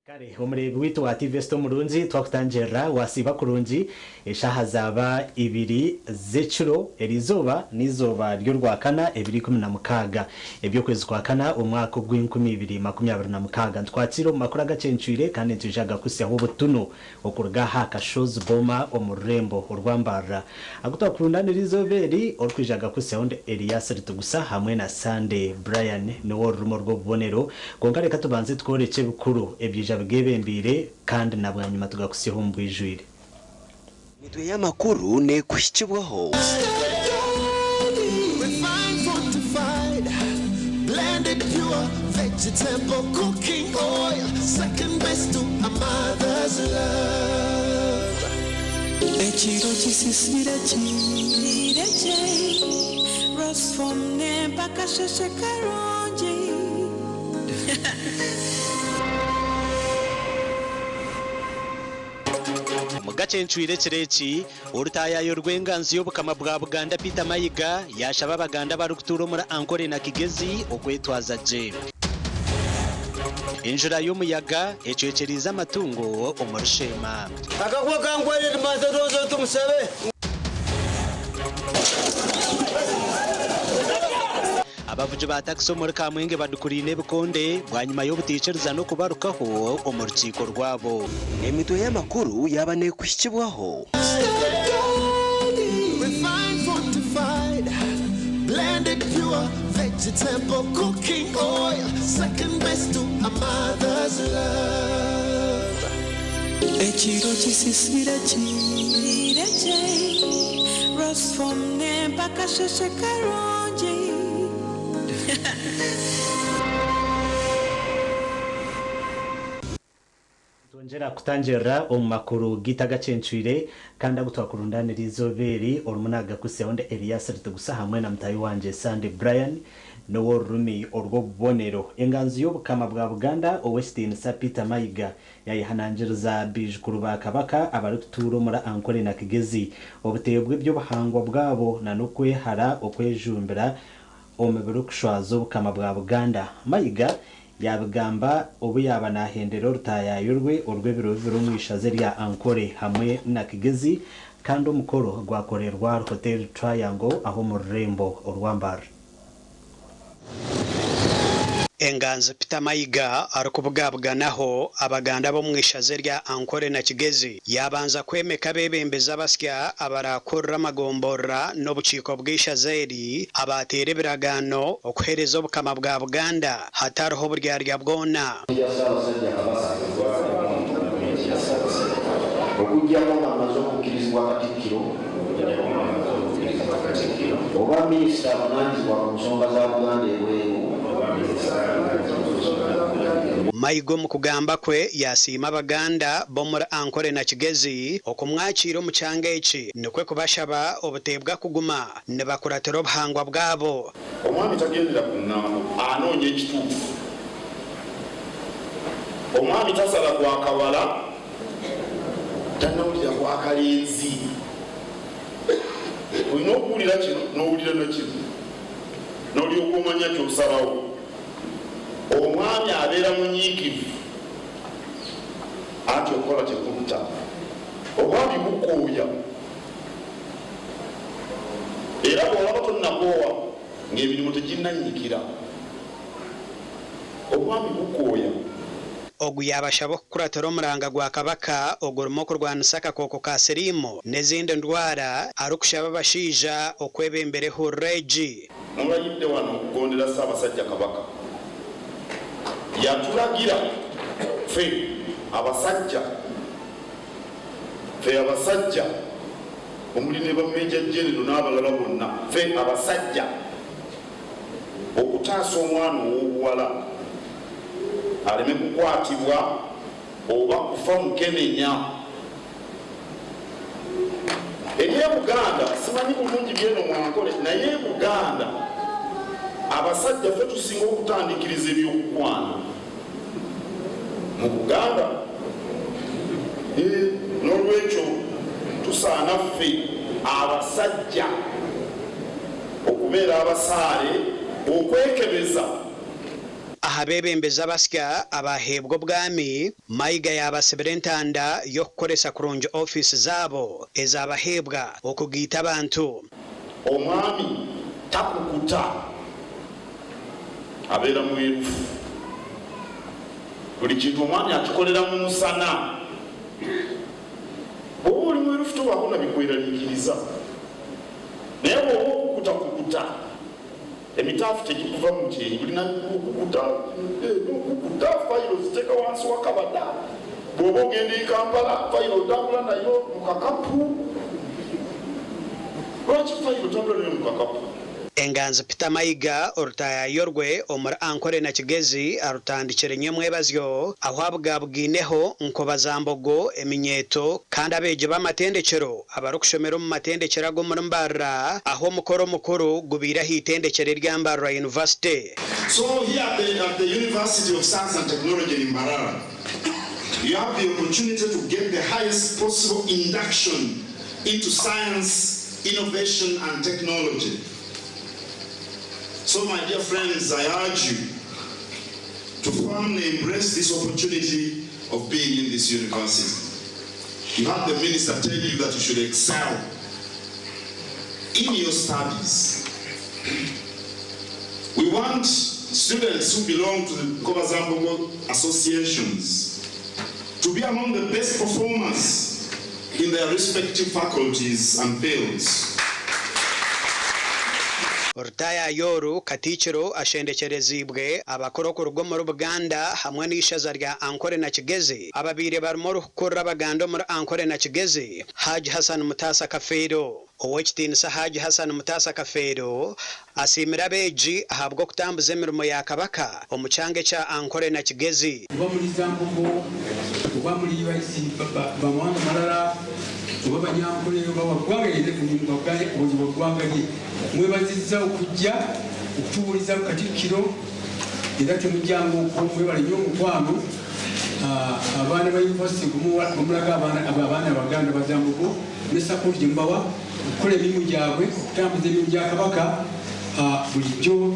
Kare omureebi waitu wa TV Esita omurungi, twakutangirira wasiiba kurungi. Eshaaha zaaba ibiri z'ekiro, eri izooba n'eizooba ry'Orwakana ebiro 16 eby'okwezi kwa kana omwaka ogw'enkumi ibiri makumi abiri na mukaaga. Nitukwakiira omu makuru agacencwire kandi nitwija kugakuhitsyaho butunu okuruga aha Kashozi Boma omu rurembo orwa Mbarara. Agu twakurundanira eizooba eri, orikwija kugakuhitsyaho ndi Elias Ritugusa hamwe na Sunday Brian niwe orurimi orw'obubonero. Kwonka reka tubanze tworekye ebikuru ebyija bigeebembeire kandi na bwanyima tugakuhitsyeho omu bwijwire. Emitwe y'amakuru neekuhikibwaho. Refined, fortified, blended pure vegetable cooking oil, second best to a mother's love. Ekiro kisisire kirekye Rosfom nempa akasheshe karungi. Omu gacencwire ekiro eki, orutaayaayo rw'enganzi y'Obukama bwa Buganda Peter Mayiga yaashaba Abaganda abarikutuura omuri Ankole na Kigezi okwetwaza gye. Enjura y'omuyaga ecwekyereize amatungo omuri Sheema. Akakuba kangwere tubanze tuze tumushabe. Abavugi ba takisi omuri Kamwenge badukuriine ebikonde bwanyima y'obutaikiriza n'okubarukaho omu rukiiko rwabo. Emitwe y'amakuru yaaba neekuhikibwaho. Refined, fortified, blended pure vegetable cooking oil, second best to a mother's love. Ekiro kisisire kirekye Rosfom nempa akasheshe karungi. Nitwongyera kutangirira omu makuru gaitu agacencwire kandi agu twakurundaanira eizooba eri, orimu naagakutsyaho ndi Elias Ritugusa hamwe na mutaahi wangye Sunday Brian n'ow'orurimi orw'obubonero. Enganzi y'Obukama bwa Buganda Ow'ekitiinisa Peter Mayiga Yayehanangiriza baijukuru ba Kabaka abarikutuura omuri Ankole na Kigezi obuteebe bw'eby'obuhangwa bwabo na n'okwehara okwejumbira omu birikushwaza Obukama bwa Buganda. Mayiga yaabigamba obu yaaba naahendera orutaayaayo rwe orw'ebiro bibiri omu ishaza erya Ankole hamwe na Kigezi kandi omukoro gwakorerwa ahari Hotel Triangle aho omu rurembo orwa Mbarara. Enganzi Peter Mayiga arikubugabuganaho Abaganda b'omu ishaza erya Ankole na Kigezi yaabanza kwemeka abeebembezi abasya abaraakurire amagomborora n'obukiiko bw'eishaza eri abaateire ebiragaano okuheereza Obukama bwa Buganda hatariho buryarya bwona. Ssaabasajja Kabaka okuggyako nga mmaze okukkirizibwa Katikkiro oba Minisita avunaanyizibwa ku nsonga za Buganda ebweru. Mayiga omu kugamba kwe yaasiima Abaganda b'omuri Ankole na Kigezi okumwakiira omu kyanga eki nikwo kubashaba obuteebwa kuguma nibakuratira obuhangwa bwabo. Omwami tagendera ku ngambo, anoonya ekituufu. Omwami tasala gwa kawala, tannawulira gwa kalenzi. Olina okuwulira kino n'owulira na kino n'olyoka omanya ky'osalawo. Omwami abeera munyiikivu anti okukola tekutta. Obwami bukooya era bw'olaba tonnakoowa ng'emirimu teginnannyikira. Obwami bukooya. Ogu yaabashaba okukuratira omuranga gwa Kabaka ogurimu okurwanisa akakooko ka siriimu n'ezindi ndwara arikushaba abashaija okwebembera ehururu egi. Mulayidde wano okugondera Ssaabasajja Kabaka. Yatulagira ffe abasajja, ffe abasajja omuli ne ba Major General n'abalala bonna, ffe abasajja okutaasa omwana ow'obuwala aleme kukwatibwa oba kufa mukenenya. Eri e Buganda simanyi bulungi by'eno mu Ankole naye e Buganda abasajja ffe tusinga okutandikiriza eby'okukwana mu Buganda. N'olwekyo tusaana ffe abasajja okubeera abasaale okwekebeza. Aha beebembezi abasya abaaheebwa obwami, Mayiga yaabasibira entanda y'okukoresa kurungi ofiisi zaabo ezaabaheebwa okugaita abantu. Omwami takukuta, abeera mwerufu. Buli kintu omwami akikolera mu musana. Bw'oba oli mwerufu tobaako na bikweraliikiriza, naye bw'oba okukutakukuta, Emitaafu tegikuva mu kyenyi buli na okukuta okukuta fayiro oziteeka wansi wa kabada bw'oba ogenda e Kampala fayiro otambula nayo mu kakapu lwaki fayiro otambula nayo mu kakapu? Enganzi Peter Mayiga orutayayo rwe omuri Ankole na Kigezi arutandikire nyomwebazyo ahu abugabugaineho Nkobazambogo, eminyeeto kandi abeegi b'amatendekyero Abarikushomera omu matendekyero ag'omuri Mbarara ahu omukoro omukuru gubaire aha itendekyero erya Mbarara University. So here at the at the University of Science and Technology in Mbarara, you have the opportunity to get the highest possible induction into science, innovation and technology. So my dear friends, I urge you to firmly embrace this opportunity of being in this university. You have the minister tell you that you should excel in your studies. We want students who belong to the Nkobazambogo associations to be among the best performers in their respective faculties and fields. Orutayaaya oru, Katiikiro ashendekyereziibwe abakuru okuruga omuri Buganda hamwe n'eishaza rya Ankole na Kigezi ababaire barimu orikukurira Abaganda omuri Ankole na Kigezi, Hajj Hassan Mutaasa Kafeero. Ow'ekitiinisa Hajj Hassan Mutaasa Kafeero asiimire abeegi ahabw'okutambuza emirimo ya Kabaka omu kyanga ekya Ankole na Kigezi. Oba muri Zambogo, oba muri bamawanga marara, oba Banyankore, oba wa ggwanga lyonna, wa ggwanga lye. Mwebazizza okujja okutuwuliza Katikkiro era temujjanga okwo mwebale nnyo omukwano abaana ba yunivasite gwemulaga abaana abaganda bazambuko ne sapooti gye mubawa okukola emirimu gyabwe okutambuza emirimu gya Kabaka bulijjo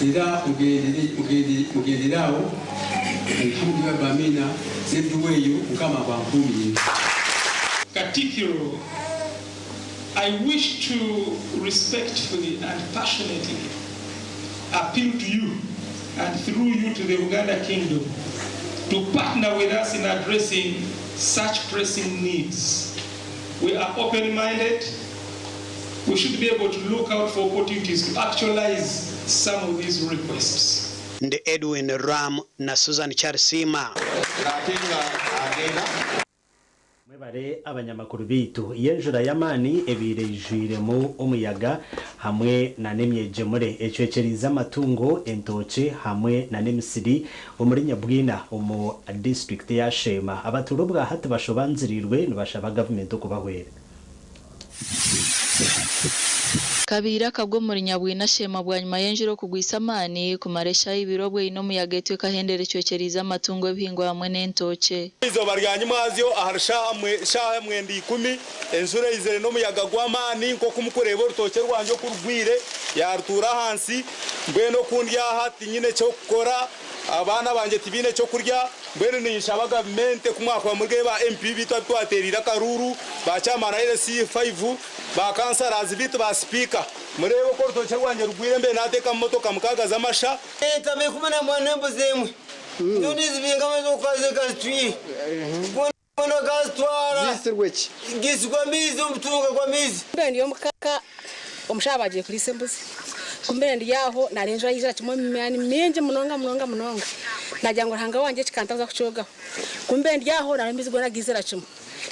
era mugendere awo alhamdulillah bamiina nedduwa eyo Mukama abankuumire. Katikkiro I wish to respectfully and passionately appeal to you and through you to the Buganda Kingdom to partner with us in addressing such pressing needs. We are open-minded. We should be able to look out for opportunities to actualize some of these requests. Ndi Edwin Ram na Susan Kyarisiima. Mwebare abanyamakuru baitu. Y'enjura y'amaani ebaire eijwiremu omuyaga hamwe na n'emyegyemure ecwekyereize amatungo, entookye hamwe na n'emisiri omuri Nyabwina omu disiturikiti eya Sheema. Abatuura obwahati bashobanziriirwe nibashaba gavumenti okubahwera. Kabaire akagwa omuri Nyabwina Sheema bwanyima y'enjura okugwisa amaani kumara eshaaha ibiri obwo eine omuyaga etyo ekahendera ecwekyereize amatungo, ebihingwa hamwe n'entookye. Eizooba rya nyimwazyo ahari shaaha mwenda ikumi, enjura eizire n'omuyaga gw'amaani nk'oku murikureeba orutookye rwangye oku rugwire, yaarutuura ahansi. Mbwenu oku ndi aha tinyine ky'okukora. Abaana bangye tibaine ky'okurya, mbwenu ninshaba gavumenti ku mwakuba muri ba MP baitu abu twateereire akaruuru, ba chairman LC five, ba councillors baitu, ba sipiika, mureebe oku orutookye rwangye rugwire mbe naateekamu motoka mukaaga z'amasha. Entama 11 n'embuzi emwe nizo ndizibingamu ez'okukazi nkazitwire. Mbwenu akazitwara. Ziitsirwe ki? Giitsirwe amaizi, omutunga gw'amaizi. Kumbe ndi omuka omushaija baagiire kuriisa embuzi. Kumbe ndi aho naareeba enjura yaizira kimwe omu maani maingi munonga munonga munonga. Naagira ngu Ruhanga wangye eki kantaza kukyogaho. Kumbe ndi aho naareeba amaizi goona gaizira kimwe.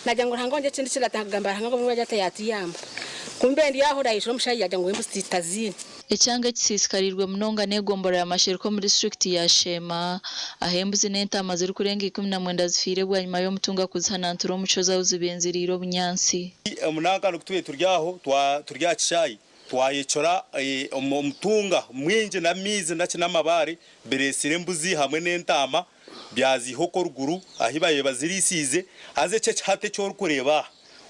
Naagira ngu Ruhanga wangye ekindi eki kugambira Ruhanga ngu agira ata yaatuyamba. Kumbe ndi aho naayishura omushaija yaagira ngu embuzi taziine. Ekyanga ekisiisikareirwe munonga n'egomborora ya Mashereka omu disiturikiti ya Sheema, ahu embuzi n'entaama zirikurenga 19 zifiire bwanyima y'omutunga kuzihanantura omucozi ahu zibenziriire obunyaatsi. Omunankani ku tubire turi aho turi aha kishaayi twayecura omutunga mwingi n'amaizi naki n'amabaare bireetsire embuzi hamwe n'entaama byaziiha okwo ruguru ahu baabaire baziriisiize haza eki ekihata eki orikureeba aha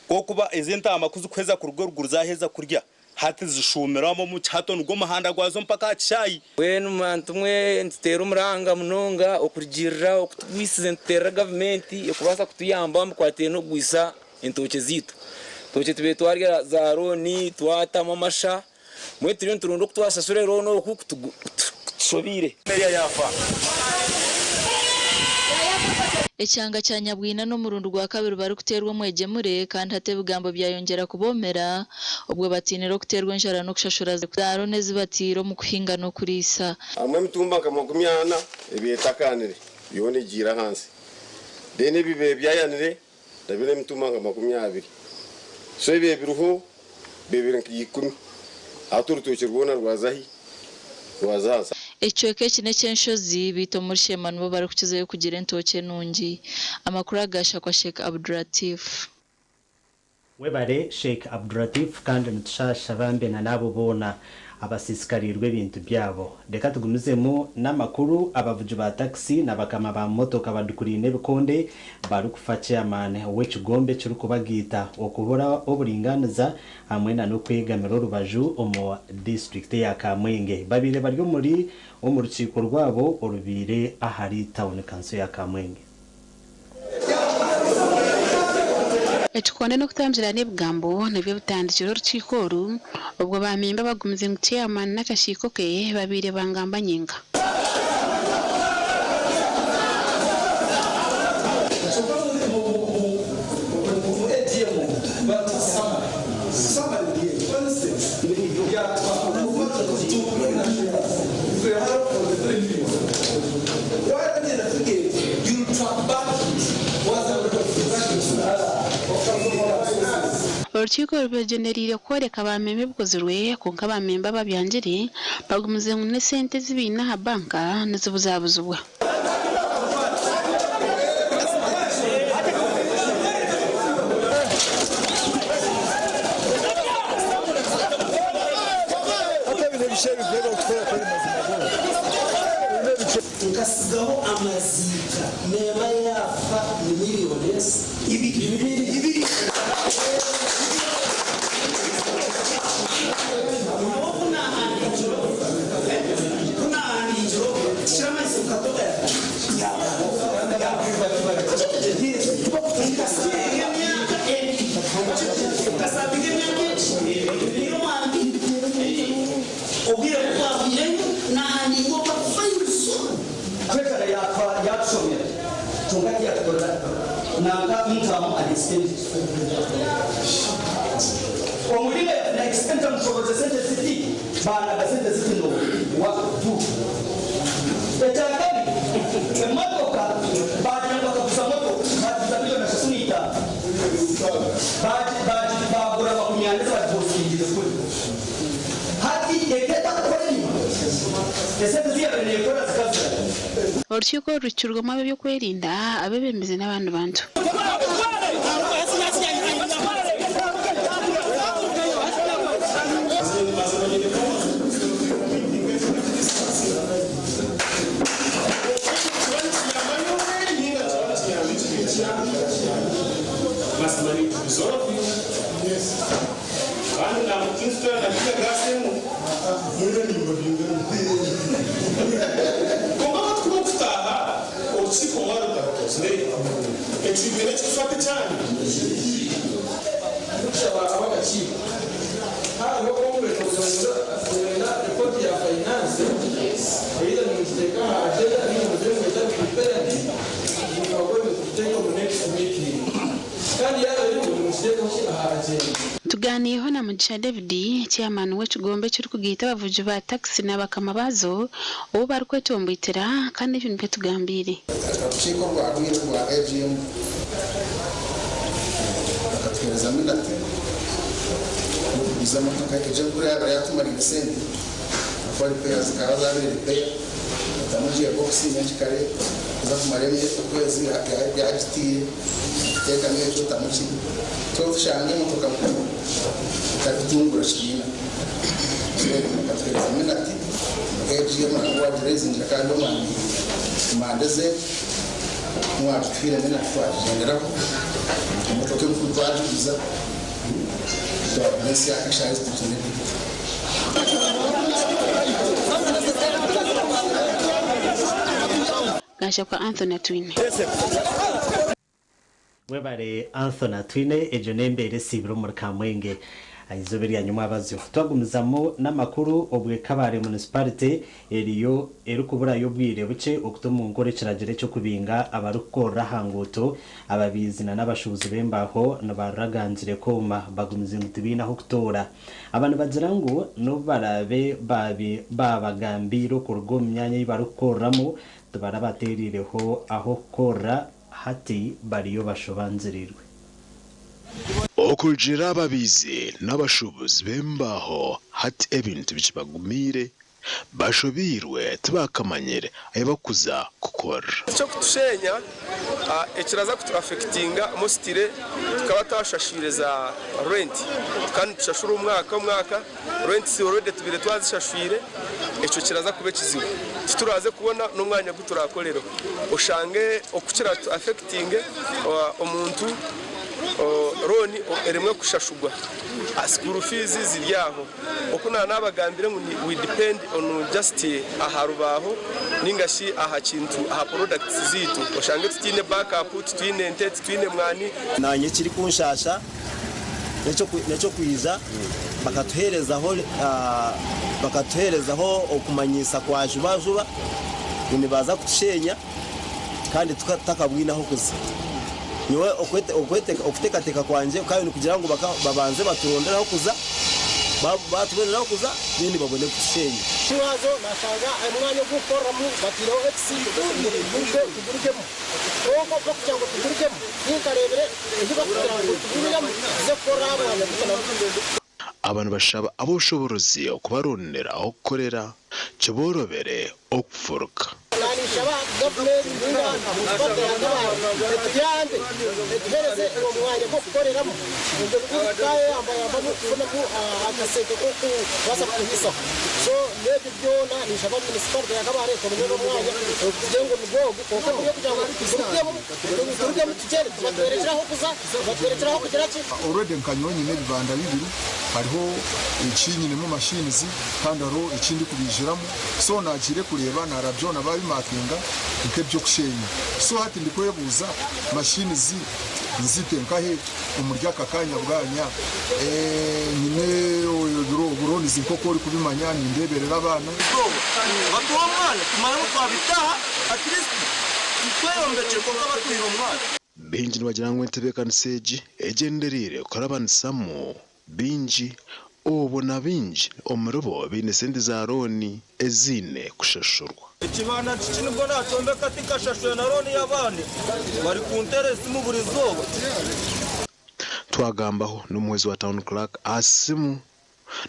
kw'okuba ezi entaama ku zikuheza kuruga oruguru zaaheza kurya. Hati zishuumiramu omu kihato nigwo muhanda gwazo mpaka aha kishaayi. Mbwenu bantu mwe nituteera omuranga munonga okurugiirira oku tugwisize nituteerera gavumenti ekubaasa kutuyamba omu bikwatiraine n'okugwisa entookye zaitu. Entookye tubaire twarya za looni twatamu amasha mbwenu turiyo nituronda oku twashashura elooni oku kutushobeire. Ekyanga kya Nyabwina n'omurundi gwa kabiri barikuteerwa omwegyemure kandi hati ebigambo byayongyera kuboomera obwo batiinire okuteerwa enjara n'okushashura za looni ezi bataire omu kuhinga n'okuriisa. Harimu emitumba nka 40 ebaire etakaanire yoona egiire ahansi. Then ebibaire byayanire nabyo n'emitumba nka 20. So ebibaire biriho bibire nka 10. Hati orutookye rwona rwaza hi? Rwaza ahansi. Ekicweka eki n'eky'enshozi beitu omuri Sheema nibo barikukizayo kugira entookye nungi. Amakuru aga gashakwa Sheikh Abduratif. Webare Sheikh Abduratif kandi nitushaasha bambi na n'abo boona abasiisikariirwe ebintu byabo. Reka tugumizemu n'amakuru, Abavugi ba takisi na bakama ba motoka badukuriine ebikonde barikufa Chairman w'ekigombe ekirikubagaita okubura oburingaaniza hamwe na n'okwegamira orubaju omu disiturikiti eya Kamwenge babaire bari omuri omu rukiiko rwabo orubaire ahari tauni kanso ya Kamwenge. Ekikonde n'okutambirana ebigambo nibyo bitandikire orukiiko oru obwo ba memba bagumize ngu Chairman n'akakiiko ke babaire bangamba nyinka. Orukiiko rubegyendereire kworeka ba memba ebikozirwe kwonka ba memba ababyangire bagumize ngu n'esente ezi baine aha banka nizibuzabuzibwa. Nkasigaho amaziika neeba yaafa ni million ibiri. Nyowe ku naahandiikire obu, ku naahandiikire obu, tikiramanyisa ngu Katonda Nkasabinga emyaka egi niyo mwambi obwire bubwahwireyo nahandiika obu faizo. Treasurer yatushomera kyonka tiyatukorera nanka income and expenditure. Omuri na expenditure mushoboroze sente ziti banaga sente ziti no wa tu. Ekyakabiri emotoka bagira ngu bakaguza motoka bagiguza 35,000,000 bagura 40 bagipostingire kuri hati eka etakukora enyima esente ziyabire nekora zikazira. Orukiiko oru rukirwemu ab'ebyokwerinda, abeebembezi n'abandi bantu. Tugaaniireho na Mugisha David, Chairman w'ekigombe ekirikugaita abavugi ba takisi na bakama baazo ou barikwetomboitera kandi ebi nibyo atugambiire. Orukiiko orwarwire orwa AGM bakatuheereza minati y'okuguza emotoka egyo enkuru yaabaire yaatumariire sente ahakuba ripeya zikaba zaabaire ripeya otamu gear box nyenkikare kuza kumara okwezi yaagitiire kuteekamu ekyo otamu kiri so tushanga emotoka nkuru etarikutungura kibiina so bakatuheereza minati AGM nabwo waagirezingira kandi omwami mande ze ku mwagituhaire minati twagigyenderaho emotoka enkuru twagiguza. Twagura ensya eshaaha ezi tukiine ebintu. Gashakwa Anthony Atwine. Webare Anthony Atwine, egyo n'embeera esiibire omuri Kamwenge ah'eizooba erya nyomwabazyo. Twagumizamu n'amakuru, obwe Kabale Municipality eriyo erikuburayo obwire bukye okuta omu nkora ekiragiro eky'okubinga abarikukorera aha nguuto, ababiizi na n'abashuubuzi b'embaho nibaruragangire kooma bagumize ngu tibaine ah'okutoora. Aba nibagira ngu n'obu baraabe baabagambiire okuruga omu myanya ei barikukoreramu, tibarabateereireho ah'okukorera hati bariyo bashobangirirwe. Okurugiirira ababiizi n'abashuubuzi b'embaaho hati ebintu bikibagumiire, bashobeirwe tibakamanyire ahi barikuza kukorera. Eky'okutushenya ekiraza kutu affectinga mostly tukaba twashashwire za rent tukaba nitushashura omwaka omwaka rents already tubaire twazishashwire ekyo kiraza kuba ekizibu tituraze kubona n'omwanya ogu turakorereho oshange oku kiratu affectinge omuntu loan eremwe kushashurwa school fees ziri aho oku nanabagambire ngu we depend on just aha rubaaho ninga shi aha kintu aha products zaitu oshange tutaine back up titwine nte titwine mwani. Naanye ekirikunshasha n'eky'okwija bakatuheerezaho bakatuheerezaho okumanyiisa kwa juba-juba ngu nibaza kutushenya kandi tutakabwine ah'okuza. Nyowe okuteekateeka kwangye kukaba nikugira ngu babanze baturondere ah'okuza, baatubonera ah'okuza then babone kutushenya. Mwazo nashanga omwanya ogu nkukoreramu bataireho ekisiika ngu tugurugemu. Kwonka obwo kugira ngu tugurugemu, tinkareebire ebi barikugira ngu tugurugemu tuze kukorera aha mwanya gukye na gukye. Aba nibashaba ab'obushoboorozi okubarondera ah'okukorera kiboorobere okufuruka. Naanishaba gavumenti ninga munisipalite ya Kabale etuyambe etuhereze omwanya gw'okukoreramu ebyo bintu tukayeyambayambamu kufunamu akasente k'okubaasa kutuhisaho. So n'ebyo byona ninshaba munisipalite ya Kabale etubonere omwanya tugire ngu nigwo ogu kwonka kuri okugira ngu turugemu turugemu tugyende tibatworekyire ah'okuza tibatworekyire ah'okugira ki. Already nka nyowe nyine ebibanda bibiri hariho eki nyinemu machines kandi hariho eki ndikubiijiramu so nagiire kureeba nareeba byona babimakinga nk'eby'okushenya so hati ndikwebuuza machines nzite nkahe omuri aka kanya bwanya nyine oburonizi nk'oku orikubimanya nindeeberera abaana. Batuhe omwanya tumanye ngu twabitaha at least tweyombekye kwonka batuhaire omwanya. Baingi nibagira ngu entebeekanisa egi egyendereire kurabanisamu baingi obwo na baingi omuribo baine sente za looni eziine kushashurwa. Ekibanda kiki nibwo nakyombeka tinkashashwire na looni y'abandi bari kuntera esimu buri izooba. Twagambaho n'omuhwezi wa Town Clerk aha simu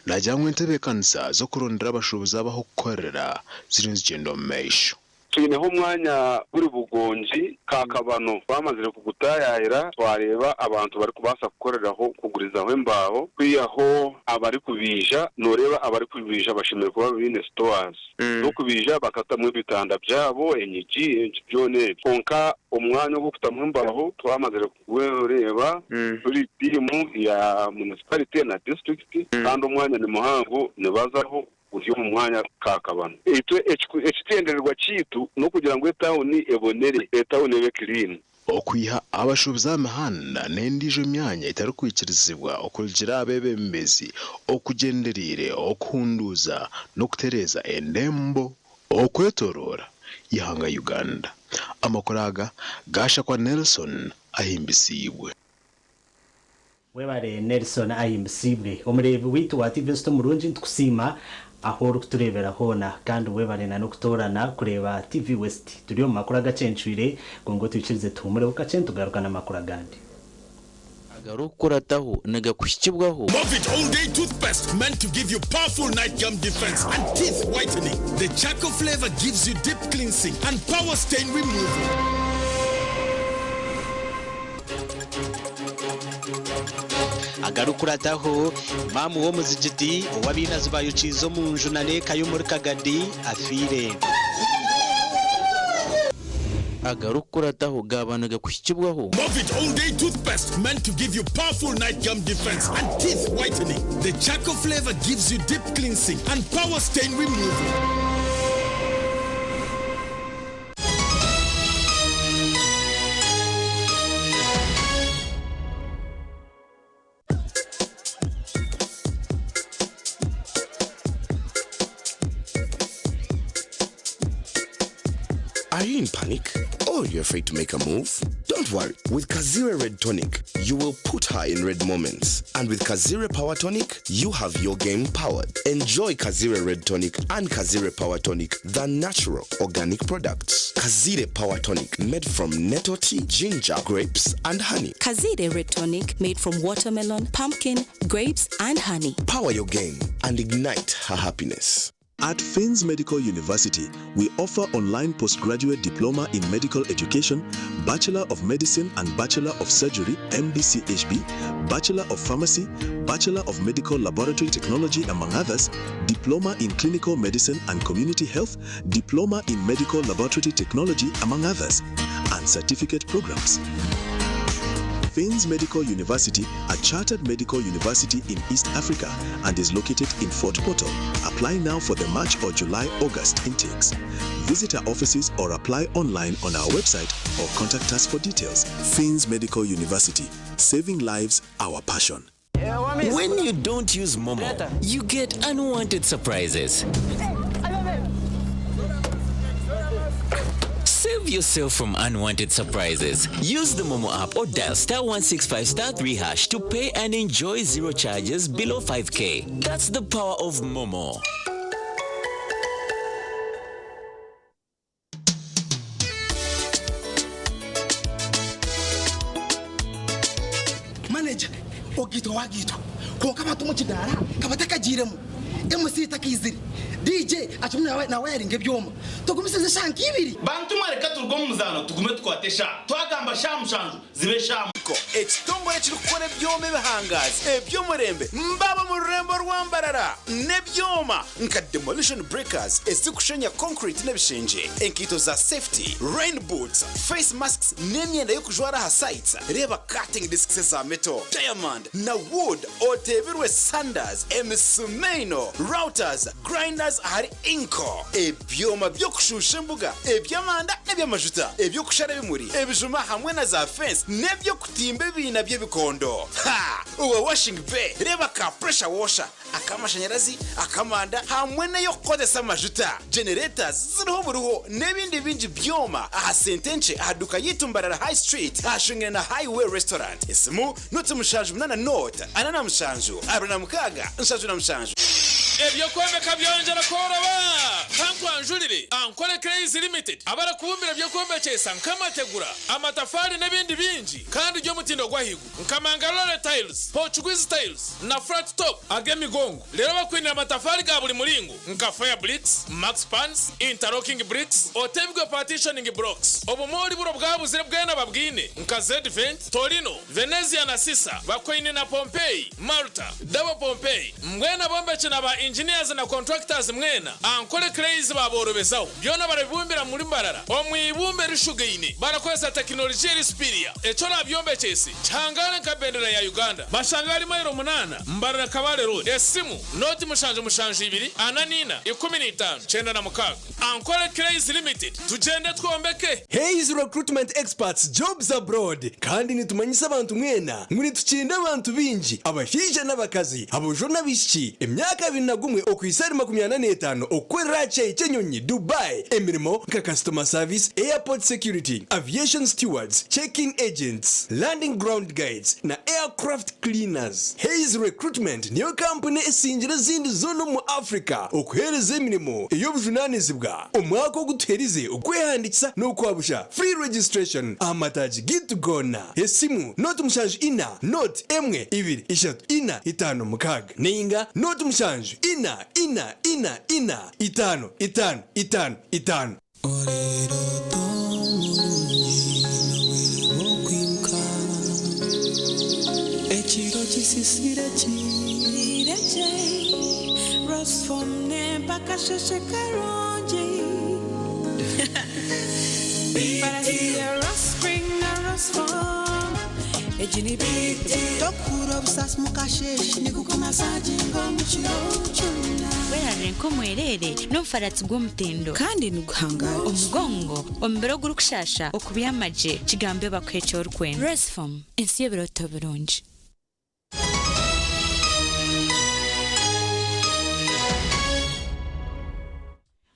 naagira ngu entebeekanisa z'okurondera abashuubuzi ab'ahokukorera ziriyo nizigyenda omu maisho. Twineho omwanya guri Bugongi, Kakabano. Twamazire kugutaayaayira twareeba abantu barikubaasa kukoreraho kugurizaho embaaho kwihaho abarikubiija. Nooreeba abarikubiija bashemereire kuba baine stores z'okubiija bakatamu ebitanda byabo, enyigi, enki byona ebyo. Kwonka omwanya ogw'okutamu embaaho twamazire kugureeba turi tiimu ya municipality na disiturikiti kandi omwanya ni muhango nibazaho. guri omu mwanya Kakabano. Itwe ekigyendererwa kyaitu n'okugira ngu etawuni ebonere, etawuni ebe kiriini. Okwiha abashuubuzi aha mihanda n'endiijo myanya etarikwikirizibwa okurugiirira aha beebembezi okugyendereire okuhunduuza n'okutereeza endembo okwetoroora eihanga Uganda. Amakuru aga gaashakwa Nelson Ahimbisiibwe. Webare Nelson Ahimbisibwe omureebi waitu wa TV West omurungi nitukusiima ahu orikutureebera hoona kandi webare na n'okutoorana kureeba TV West. Turi omu makuru agacencwire kwonka otwikirize tuhumureho kakye nitugaruka n'amakuru agandi. Agarikukurataho nigakuhikibwaho. Movit All Day Toothpaste meant to give you powerful night gum defense and teeth whitening. The charcoal flavor gives you deep cleansing and power stain removal. Agarikukurataho, Imam w'omuzigiti ou abainazi bayokiize omu nju na n'eka y'omuri Kagadi afiire. Agarikukurataho gaaba nigakuhikibwaho. Movit All Day Toothpaste meant to give you powerful night gum defense and teeth whitening. The charcoal flavor gives you deep cleansing and power stain removal. Are you in panic? Or you're afraid to make a move? Don't worry. With Kazire Red Tonic, you will put her in red moments. And with Kazire Power Tonic, you have your game powered. Enjoy Kazire Red Tonic and Kazire Power Tonic, the natural organic products. Kazire Power Tonic, made from nettle tea, ginger, grapes, and honey. Kazire Red Tonic made from watermelon, pumpkin, grapes, and honey. Power your game and ignite her happiness. At Finns Medical University, we offer online postgraduate diploma in medical education, Bachelor of Medicine and Bachelor of Surgery, MBCHB, Bachelor of Pharmacy, Bachelor of Medical Laboratory Technology, among others, Diploma in Clinical Medicine and Community Health, Diploma in Medical Laboratory Technology, among others, and certificate programs. Finns Medical University, a chartered medical university in East Africa and is located in Fort Portal. Apply now for the March or July August intakes. Visit our offices or apply online on our website or contact us for details. Finns Medical University, saving lives, our passion. When you don't use Momo, you get unwanted surprises. Save yourself from unwanted surprises. Use the Momo app or dial star 165 star 3 hash to pay and enjoy zero charges below 5k. That's the power of Momo. Manager ogaitwa wagaitwa kwonka abantu omu kidaara nkaba ntakagiiremu, MC takaizire, DJ akirimu nawayaringa ebyoma. Tugumisirize eshaaha nk'ibiri. Bantu mwe reka turuge omu muzaano tugume tukwate eshaaha. Twagamba shaaha mushanju zibe eshaaha. Ekitongore ekirikukora ebyoma ebihangazi eby'omurembe mbaba omu rurembo rwa Mbarara n'ebyoma nka demolition breakers ezirikushenya concrete n'ebishengye, enkaito za safety, rain boots, face masks n'emyenda y'okujwara aha sites. Reeba cutting discs eza metal, diamond na wood oteebirwe sanders, emisumeino, routers, grinders ahari Inco, ebyoma by'okushuusha embuga, eby'amanda n'eby'amajuta, eby'okushara ebimuri, ebijuma hamwe na za fence n'eby'okutimba ebiina by'ebikondo. Ha! Owa washing bay, reeba ka pressure washer, ak'amashanyarazi, ak'amanda hamwe n'ey'okukozesa amajuta. Generators ziriho buriho n'ebindi bingi byoma aha sente nkye aha duka yaitu Mbarara High Street ahashungaine na Highway Restaurant. Esimu noti 78 nought 47 26 77. Eby'okwombeka byongyera kworoba! Kankwanjurire Ankole Clays Limited abarikubumbira eby'okwombekyesa nk'amategura, amatafaari n'ebindi bingi kandi by'omutindo gw'ahaiguru nka Mangalore Tiles, Portuguese Tiles na Flat Top ag'emigongo. Reero bakwinire amatafaari ga buri muringo nka Fire Bricks, Max Pans, Interlocking Bricks, Otebwe Partitioning Blocks. Obumoori buri obwabuzire bwena babwine nka Zedvent, Torino, Venezia na Sisa, Bakoine na Pompeii, Malta, Double Pompeii. Mbwenu abombeki na ba engineers na contractors mwena, Ankole Clays baaborobezaho. Byona barabibumbira muri Mbarara omu ibumba erishugaine barakozesa tekinologiya eri superior. Eki orabyombekyese kihangare nka bendera ya Uganda. Bashanga ahari mailo munaana, Mbarara Kabale Road. Esimu, nooti mushanju mushanju ibiri, ana n'ina, 15, 96. Ankole Clays Limited, tugyende twombeke! Hays Recruitment Experts Jobs Abroad kandi nitumanyisa abantu mwena ngu nitukinda abantu baingi abashaija n'abakazi, aboojo n'abaishiki, emyaka 21 okuhitsya ahari 45 okukorera aha kishaayi ky'enyonyi Dubai emirimo nka Customer Service, Airport Security, Aviation Stewards, Check-in Agents, Landing Ground Guides na Aircraft Cleaners. Hays Recruitment niyo kampuni esingire ezindi zoona omu Africa okuheereza emirimo ey'obujunaanizibwa. Omwaka ogu tuherize okwehandiikisa n'okwabusha, free registration, aha mataagi gaitu goona. Esimu, 074 0 1 2 3 4 5 6 nainga 0 7 4 4 4 4 5 5 5 5. Ekiro kisisire kirekye Egi ni Big Deal. Tokuhurra obusaasi mu kasheeshe, nigukumasaginga omu kiro kyona. Werarire nk'omwereere n'omufaratsi gw'omutindo. Kandi niguhangaara. Omugongo, omubiri ogurikushaasha, okubyama gye, kigambe bakuhe eki orikwenda. Restform, ensi y'ebirooto birungi.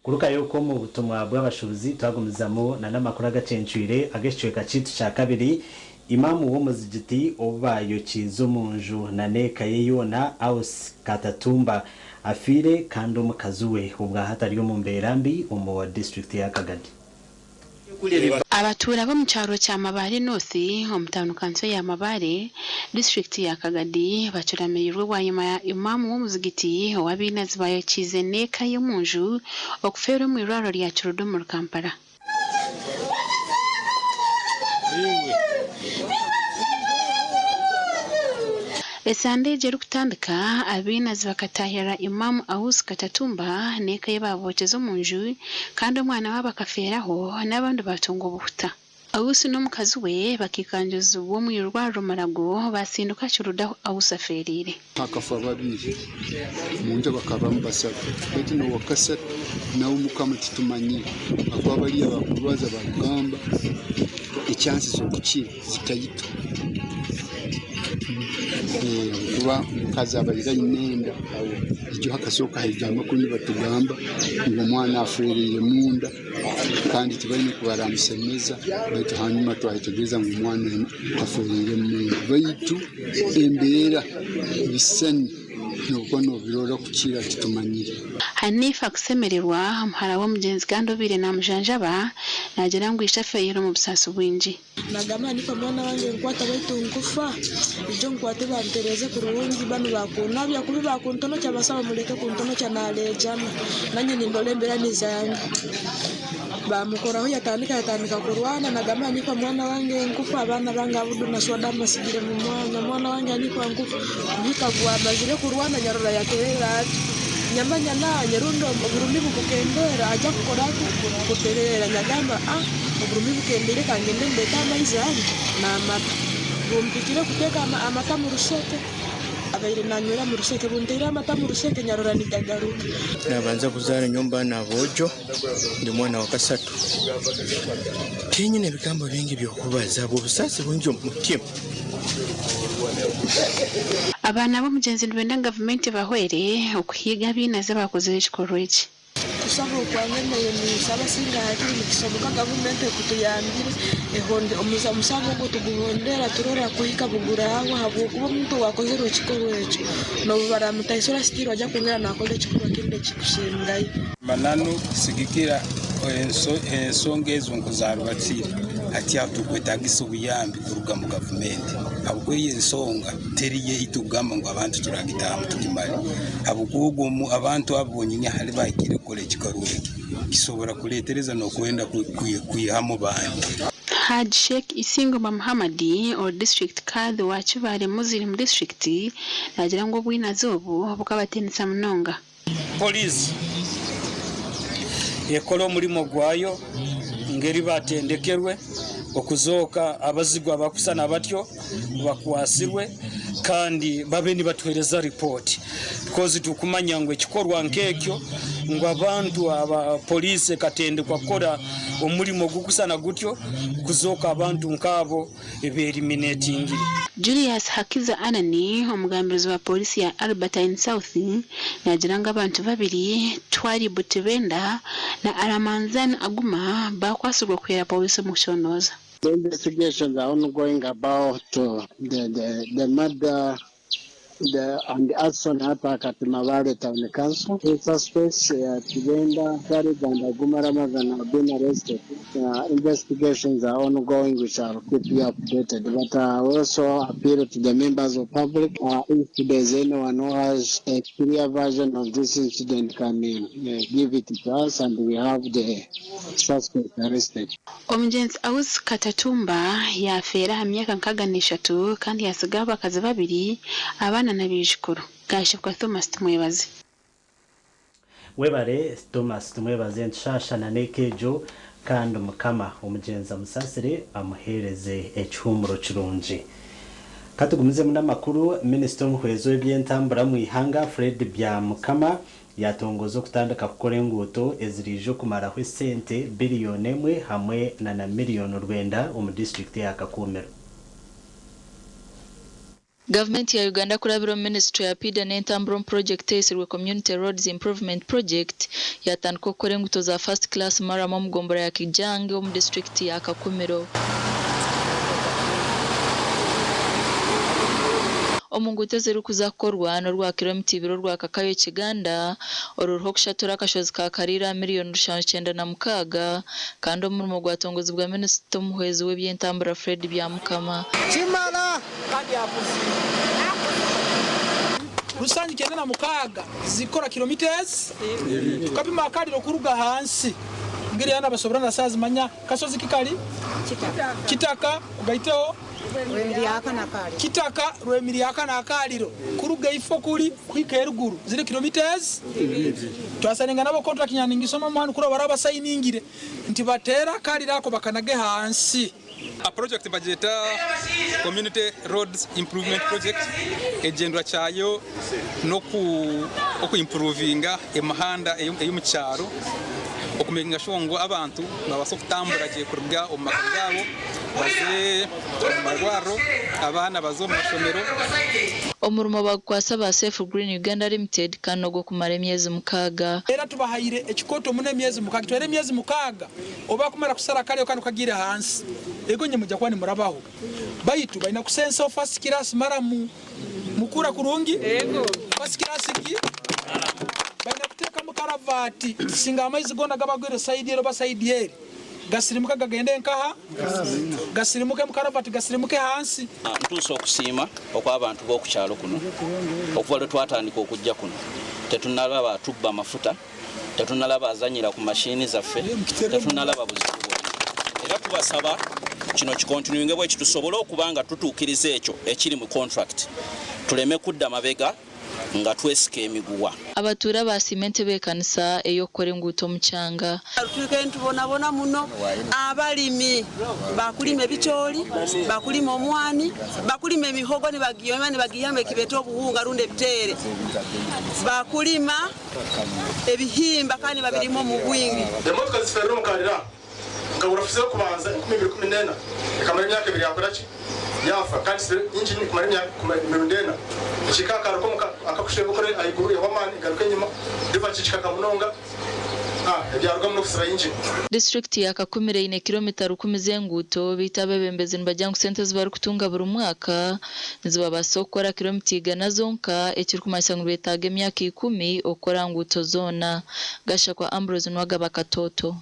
Kurugayo okwo omu butumwa bw'abashuubuzi twagumizamu na n'amakuru agacencwire ag'ekicweka kyaitu kya kabiri. Imam w'omuzigiti ou baayokiize omu nju na n'eka ye yoona Aus Katatumba afiire kandi omukazi we obwahati ari omu mbeera mbi omu disiturikiti ya Kagadi. Abatuura b'omu kyaro kya Mabale North omu tauni kanso ya Mabale, disiturikiti ya Kagadi bacuramereirwe bwanyima ya Imam w'omuzigiti ou abainazi bayokiize n'eka ye omunju okufeera omu irwariro rya Kiruddu omuri Kampala. Esande egi erikutandika, abainazi bakataahirira Imam Aus Katatumba n'eka ye baabookyeza omu nju kandi omwana waabo akafeeraho n'abandi baatunga obuhuta. Aus n'omukazi we bakaikangirizibwa omu irwariro Mulago baasinduka Kiruda ahu Aus afeereire. Hakafa babiri, omunju bakabamu basatu, baitu n'owakasatu nawe Mukama titumanyire ahakuba bariya abakurwaza barikugamba echansi z'okukira zitaito ahabw'okuba omukazi abaire aine enda ijo hakasooka haija amakuru nibatugamba ngu omwana afeereire munda kandi tibaine oku baramusemeza baitu hanyuma twayetegyereza ngu omwana afeereire munda baitu embeera ebisisani nokuba nobirora kukira titumanyire. Hanifa Kusemererwa, muhara w'omugyenzi kandi obaire namujanjaba, naagira ngu ishe afeereire omu busaasi bwingi. Nagamba Hanifa mwana wange nkwata baitu nkufa, ijo nkwate bantereze kurungi banu bakunabya kubi bakuntonokya basaba muleke kuntonokya nalejana nanye nindora embera nizanga. Bamukoraho yatandika yatandika kurwana nagamba Hanifa mwana wange nkufa abaana bange Abudu na Swada mbasigire mu mwanya mwana wange Hanifa nkufa kuhika bwamazire kurwana nyarora yaterera ati nyamanya nanye rundi oburumi bukukendera aja kukora ati kuterera nyagamba ah oburumi bukendeire kangende ndete amaizi agi n'amata bumpikire kuteka amata mu rusheke abaire nanywera mu rusheke bunteire amata mu rusheke nyarora nigagaruka. Nabanza kuzaara nyowe omu baana aboojo, ndi mwana wa kasatu. Tinyine bigambo bingi by'okubaza ahabw'obusaasi bwingi omu mutima. Abaana b'omugyenzi nibenda gavumenti ebahwere okuhiiga abainazi abaakozire ekikorwa eki. Kusaba okwange nayo ninsaba singa hakiri nikisoboka gavumenti ekutuyambire ehonde omusango ogu tuguhondera turore kuhika bugurahwa ahabwokuba omuntu owakozire ekikorwa ekyo nobu baramutaisura still aja kwongera nakora ekikorwa ekindi ekikusingayo. Mananu kusigikira ensonga ezo nkozarubatsire hati aho tukwetagisa obuyambi kuruga mu gavumenti habwokuba eyo ensonga teri yaitu kugamba ngu abantu turagitahamu tugimare habwokuba ogwo abantu abo bonyini hali bahikire kukora ekikorwa eki kisobora kuletereza n'okwenda kwihamu bandi. Hajj Sheikh Isingoma Muhammad ori disiturikiti Kadhi wa Kibaale Muslim disiturikiti naagira ngu obwinazi obu bukabatiinisa munonga. Poliisi ekore omurimo gwayo ngeri batendekerwe okuzooka abazigu abakusana batyo bakwasirwe kandi babe nibatuhereza ripooti because tukumanya ngu ekikorwa nk'ekyo ngu abantu aba poliisi ekatendekwa kukora omurimo gukusana gutyo kuzooka abantu nk'abo beeriminatingire. Julius Hakiza Anani, omugambirizi wa pooriisi ya Albertine South naagira ngu abantu babiri, Twalibu Tibenda na Aramanzan Aguma baakwatsirwe kuhwera pooriisi omu kucondooza. The investigations are ongoing about the, the, the murder the, and arson attack at Mabale Town Council. Two suspects, Tibenda Twalib and Aguma Ramazan, have been arrested. Investigations are ongoing, which I'll keep you updated. But I also appeal to the members of public, if there's anyone who has a clear version of this incident, can give it to us, and we have the suspect arrested. Omugyenzi Aus Katatumba yaafeera aha myaka 63 kandi yaatsigaho abakazi babiri, abaana na baijukuru. Kashibwa Thomas Tumwebaze. Webare Thomas Tumwebaze nitushaasha na n'eka egyo kandi Mukama omugyenzi amusaasire amuheereze ekihuumuro kirungi. Katugumizemu n'amakuru, Minisita omuhwezi w'eby'entambura omu ihanga Fred Byamukama yatongoza okutandika kukora enguuto eziriija okumaraho esente biriyoni emwe hamwe na miriyoni 9 omu disiturikiti eya Kakumiro. Gavumenti ya Uganda kurabira omu minisitule ya PIDA n'entambura omu purojekiti eyetsirwe Community Roads Improvement Project yatandika okukora enguuto za First Class Murram omu gombora ya Kijange omu disiturikiti ya Kakumiro. Omu nguuto ezirikuza kukorwa n'orwa kilomita ibiri orwa Kakayo Kiganda oruriho okushatura akashozi ka Kariiro aha miriyoni 796 kandi omurimo gwatongozibwa minisita omuhwezi w'eby'entambura Fred Byamukama. Kimara 796 zikora kilometers tukapima akariro kuruga ahansi ngeri yana basobora na saa zimanya kasozi kikali kitaka kugaiteho kitaka rwemiriaka nakaliro kuruga ifo kuri kuhika eruguru ziri kilometers twasaninga nabo contract nyaningisoma muhanu kuri baraba sayiningire nti batera kaliro ako bakanage hansi. A project bagyeta Community Roads Improvement Project, ekigyendwa kyayo n'okuimprovinga emihanda ey'omu kyaro okumakinga sure ngu abantu babaasa okutambura gye kuruga omu maka gaabo baze omu marwariro, abaana baze omu mashomero. Omurimo bagukwasa aba Safe Green Uganda Limited kandi n'ogw'okumara emyezi 6. Era tubahaire ekikoto muno emyezi 6, twere emyezi 6 oba kumara kusara kare kanu kagira hansi. Ego nye mujja kuba nimurabaho. Baitu balina kusensa first class maramu mukura kurungi. Ego. First class ki? Balina kuteekamu karavati singa amaizi gona gabagwire side ero ba side eri. Gasirimuka gagende nkaha? Gasirimuke mu karavati, gasirimuke hansi. Ntuusa okusiima okw'abantu b'oku kyalo kuno okuva lwe twatandika okujja kuno tetunalaba atubba amafuta, tetunalaba azanyira ku mashini zaffe, tetunalaba buzibu bwonna. Era tubasaba kino kikontinuinge bwe kitusobole okuba nga tutuukiriza ekyo ekiri mu contract, tuleme kudda mabega nga twesika emiguwa. Abatuura baasiima entebeekanisa ey'okukora enguuto omu kyanga. Twike nitubonabona muno, abalimi bakulima ebicoori, bakulima omwani, bakulima emihogo nibagiyoma nibagihamu ekibeta obuhunga rundi ebiteere, bakulima ebihimba kandi babirima omu bwingi. Emotoka ziferire omu karira nkagura fuso y'okubanza 2014 ekamara emyaka ebiri yakora ki yafa kandi yingini kumara emyaka emirundi ena ekihika aha kaaro akakushenga okore ahaiguru ehwa amaani egaruka enyima riva kikikaka munonga ebyarugamu n'okusiba yingini. Disiturikiti ya Kakumiro eine kilomita 1000 z'enguuto beitu abeebembezi nibagira ngu sente ezi barikutunga buri mwaka nizibabaasisa okukora kilomita 100 zonka ekirikumanyisa ngu nibetaaga emyaka 10 okukora nguuto zoona. Gashakwa Ambrose Nuwagaba Katoto.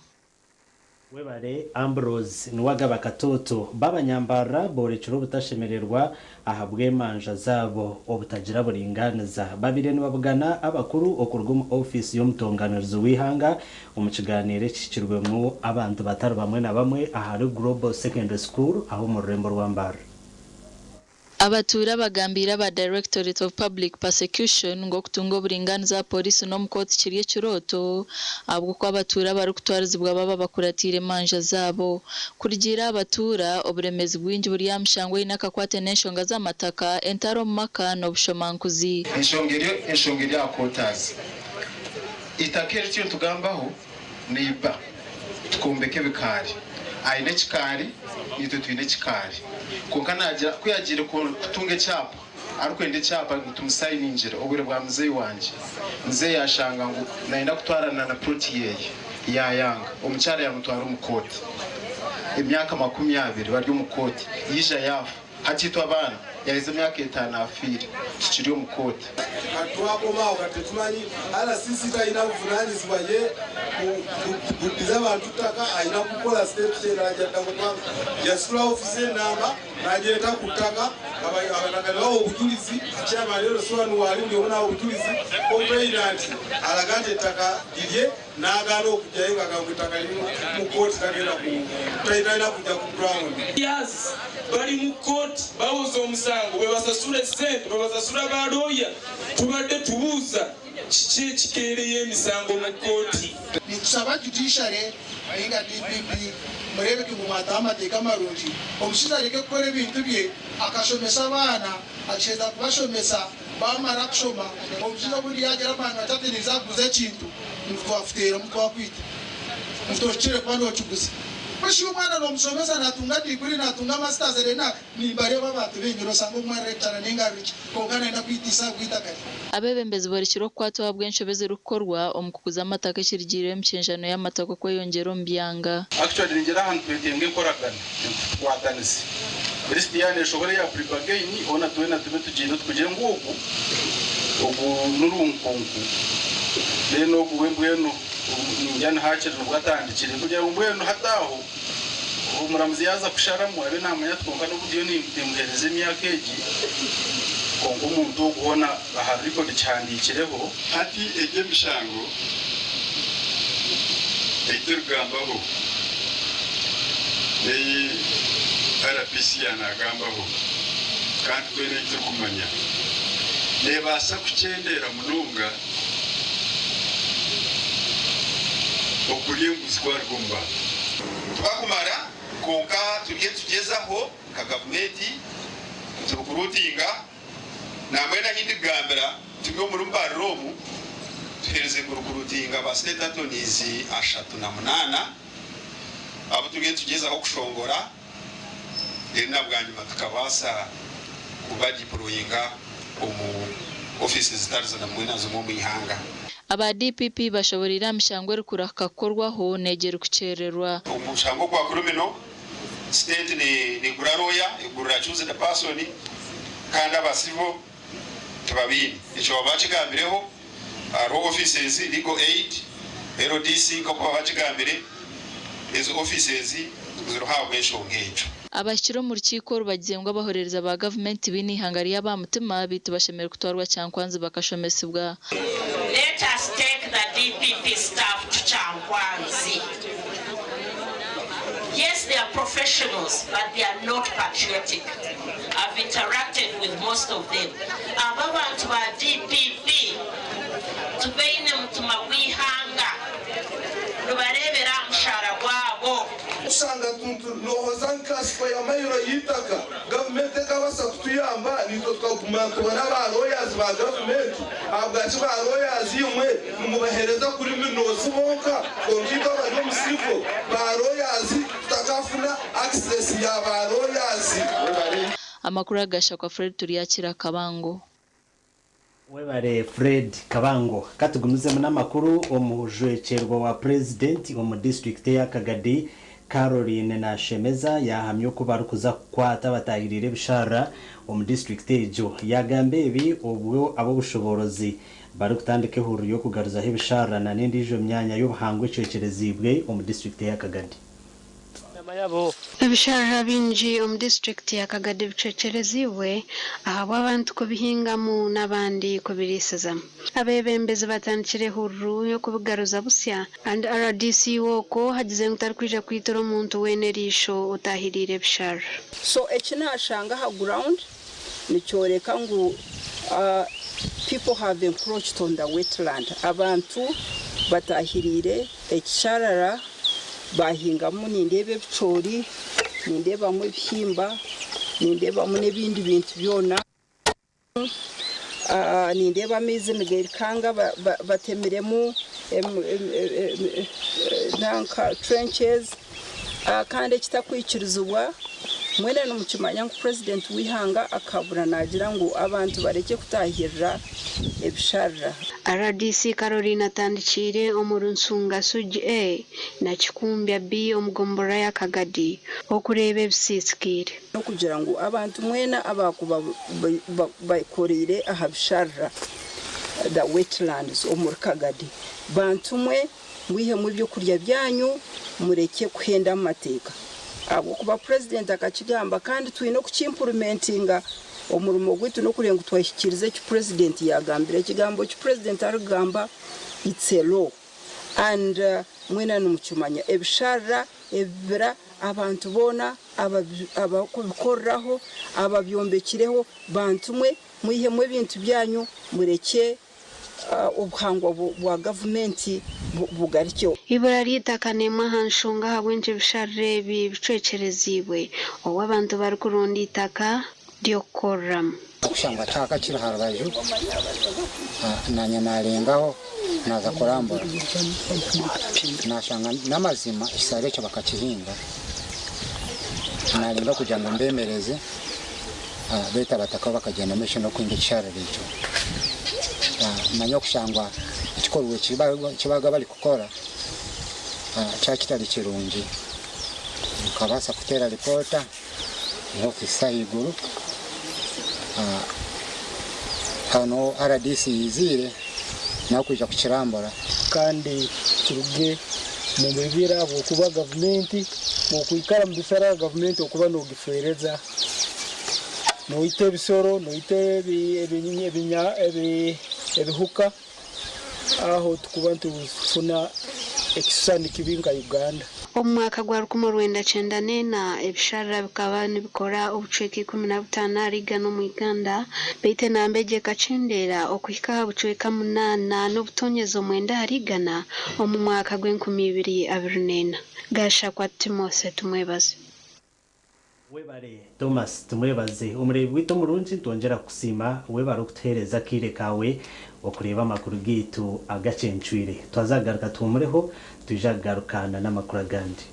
Webare Ambrose Nuwagaba Katoto. Babanyambarra borekire obutashemererwa ahabw'emanja zaabo obutagira buringaaniza. Babire nibabugana abakuru okuruga omu ofiisi y'omutonganirizi w'eihanga omu kiganiiro ekihikirwemu abantu batari bamwe na bamwe ahari Global Secondary School aho omu rurembo rwa Mbarara. Abatuura bagambiire aba Directorate of Public Persecution ngu okutunga oburingaaniza aha pooriisi n'omu kooti kiri ekirooto ahabw'okuba abatuura abarikutwarizibwa baba bakuratiire emanja zaabo. Kurugiirira aha batuura, oburemeezi bwingi buri aha mishango eine akakwate n'enshonga z'amataka, entaro omu maka n'obushomankuzi. Enshonga eri enshonga eri aha quotas. Eitaka eri turiyo nitugambaho neiba tukombeka ebikaari. Aine ekikaari, naitwe twine ekikaari. Kwonka naagira ku yaagiire kutunga ekyapa, arikwenda ekyapa ngu tumusayiningire obwire bwa muzeeyi wangye, muzeeyi yaashanga ngu naayenda kutwarana na plot yeeye, yaayanga. Omukyara yaamutwara omu kooti. Emyaka 20 bari omu kooti, yaija yaafa. Hati itwe abaana, yaheza emyaka etaano afiire, tukiri omu kooti. Kati twakoma aho kati tetumanyi RCC talina buvunanyizibwa ye kuddiza bantu ttaka, alina kukola steps endala gyaddamu kubanga yasitula ofiisi enamba n'agireeta ku ttaka, abataka ne bawa obujulizi, chairman LC wano waali buli omu n'awa obujulizi, complainant alaga nti ettaka lirye n'agaana okujjayo ng'agamba ettaka liri mu kkooti tagenda ku talina kujja ku ground. Years bali mu kkooti bawoza omusango bwebasasula essente bwebasasula ba looya tubadde tubuuza kiki ekikeereyo emisango mu kkooti. Nitusaba Judiciary ninga DPP mureebeke ngu mwataho amateeka marungi, omushaija areke kukora ebintu bye akashomesa abaana, akiheza kubashomesa bamara kushoma, omushaija obundi yagira amaani ati ati ninza kuguza ekintu ngu twakuteeramu twakwita ngu tohikire kuba nokiguza. Mbwenu shi omwana nomushomesa natunga diguri natunga masters then Nimbareeba abantu baingi nosanga omwe ari lecturer ninga ari ki kwonka nayenda kwitiisa ahabw'eitaka rye. Abeebembezi borekire okukwatwa ahabw'enshobe ezirikukorwa omu kuguza amataka ekirigiireho emichenjano y'amataka okweyongyera omu byanga. Actually ningira aha nitwetenga enkoragana, tukwatanise. List yaaba neshohora eya pre-bargain hoona twena tube tugiine tukugire ngu ogu, ogu n'orunkunku then ogu we mbwenu ningira ni hakiri nibwo atandikire kugira ngu mbwenu hati aho Omuramuzi yaaza kusharamu abe naamanya ati kwonka n'obu ndiyo nimuheereza emyaka egi, kwonka omuntu ogu hoona aha rekodi kihandiikireho. Hati egi emishango ei turikugambaho n'ei RPC yaanagambaho kandi twena ei turikumanya neebaasa kukyendeera munonga okurya enguzi kwaruga omu bantu. Twakumara kwonka turiyo nitugyezaho nka gavumenti niturukuruutinga nambwenu ahi ndikugambira turi omuri Mbarara omu tuherize kurukuruutinga ba state attorneys 38 abu turiyo nitugyezaho kushongora then nabwanyima tukabaasa kuba deployinga omu offices zitari zimwe na zimwe omu ihanga. Aba DPP bashoboreire aha mishango erikurahuka kukorwaho n'egyo erikukyererwa. Omushango ogwa criminal, state negura lawyer, egurira accused person kandi aba civil tibabiine. Ekyo baba bakigambireho, hariho offices, legal aid, LDC nk'oku baba bakigambire, ezo offices ziriho ahabw'enshonga egyo. Abahikire omu rukiiko oru bagize ngu abahoreereza ba gavumenti baine eihanga ry'aba mutima beitu bashemereire kutwarwa Kyankwanzi bakashomesibwa. Let us take the DPP staff to Kyankwanzi. Yes they are professionals but they are not patriotic. I've interacted with most of them. Aba abantu ba DPP tibaine mutima gw'eihanga nibareebera aha mushaara gwabo. Kushanga noohoza nka sikweya mayiro y'eitaka, gavumenti ekabaasa kutuyamba naitwe tukaguma nitubona ba lawyers ba gavumenti. Ahabwaki ba lawyers imwe nimubaheereza criminals bonka kwonka itwe abari omu civil ba lawyers tutakafuna access ya ba lawyers? Amakuru agashakwa Fred Turyakira Kabango. Webare Fred Kabango. Katugumizemu n'amakuru, Omujwekyerwa wa Purezidenti omu disiturikiti eya Kagadi, Caroline Nashemeza yaahamya oku barikuza kukwata abatahiriire ebisharara omu disiturikiti egyo. Yaagamba ebi obwo ab'obushoboorozi barikutandika ehururu y'okugaruzaho ebisharara na n'endiijo myanya y'obuhangwa ecwekyereziibwe omu disiturikiti eya Kagadi. Ebisharara bingi omu disiturikiti ya Kagadi bicwekyereziibwe ahabw'abantu kubihingamu n'abandi kubiriisizamu. Abeebembezi batandikire ehururu y'okubigaruza busya kandi rdc we okwo agize ngu tarikwija kwitira omuntu weena eriisho otaahiriire ebisharara. So eki nashanga aha ground nikyoreka ngu people have encroached on the wetland, abantu batahiriire ekisharara bahingamu nindeeba ebicoori, nindeebamu ebihimba, nindeebamu n'ebindi bintu byona. Nindeeba amaizi nigairukanga batemiremu nanka trenches kandi ekitakwikirizibwa mwena nimukimanya ngu purezidenti w'eihanga akabura naagira ngu abantu barekye kutaahirira ebisharara. Rdc Caroline atandikiire omu Runsunga Sugi A na Kikumbya B omu gomborora ya Kagadi okureeba ebisiisikaire. N'okugira ngu abantu mwena abaakuba bakoreire aha bisharara, the wetlands, omuri Kagadi, bantu mwe mwihemu ebyokurya byanyu murekye kuhenda amateeka ahabw'okuba Purezidenti akakigamba kandi twine okukimpurimentinga. Omurimo gwaitu n'okureeba ngu twahikiiriza eki Purezidenti yaagambire. Ekigambo eki Purezidenti arikugamba it's a law and mwena nimukimanya. Ebisharara, ebibira, abantu boona abarikubikoreraho, ababyombekireho, bantu mwe mwihemu ebintu byanyu murekye. Obuhangwa bwa gavumenti bugarukyeho. Eibura ry'eitaka n'emwe aha nshonga ahabw'enki ebisharara ebi bicwekyereziibwe obu abantu barikuronda eitaka ry'okukoreramu. Kushangwa kyaka kiri aha rubaju, nanye narengaho naza kurambura nashanga n'amazima ekisharara ekyo bakakihinga, narenga kugira ngu mbemereze beitu abataka bo bakagyenda omu maisho n'okuhinga ekisharara ekyo. Manya okushangwa ekikorwa eki babaga barikukora kyaba kitari kirungi, nkabaasa kuteera ripoota omu ofiisi ahaiguru, aho niho rdc yaiziire nawe kwija kukirambura. Kandi turuge mu bibira ahabw'okuba gavumenti okwikara mu bisara gavumenti okuba nogifeereza. Noita ebisoro, noita ebihuka, aho tukuba nitufuna ekishushani kibi nka Uganda. Omu mwaka gwa 1994, ebisharara bikaba nibikora obucweka 15 ahari igana omu Uganda, beitu enamba egi ekakyendeera okuhika aha bucweka munaana n'obutoonyezo mwenda ahari igana omu mwaka gw'enkumi ibiri abiri n'ena. Gashakwa Timothy Tumwebaze. Webare Thomas Tumwebaze. Omureebi waitu omurungi nitwongyera kukusiima webare okutuheereza akaire kaawe okureeba amakuru gaitu agacencwire. Twaza kugaruka tuhumureho twija kugaruka na n'amakuru agandi.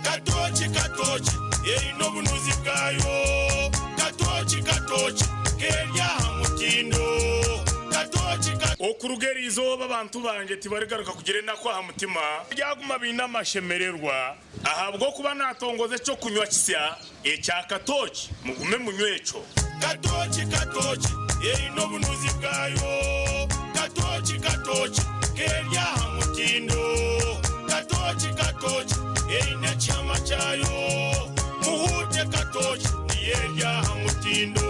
Katooki katooki eine obunuzi bwayo Katooki katooki keri aha mutindo Katooki ka. Okuruga eri izooba abantu bangye tibarigaruka kugira enaku aha mutima, baryaguma baine amashemererwa, ahabw'okuba naatongoza eky'okunywa kisya ekya katooki, mugume munywe ekyo. Katooki katooki eine obunuzi bwayo Katooki katooki keri aha mutindo Katooki katooki eine ekihama kyayo Muhuute katooki niyo eri aha mutindo.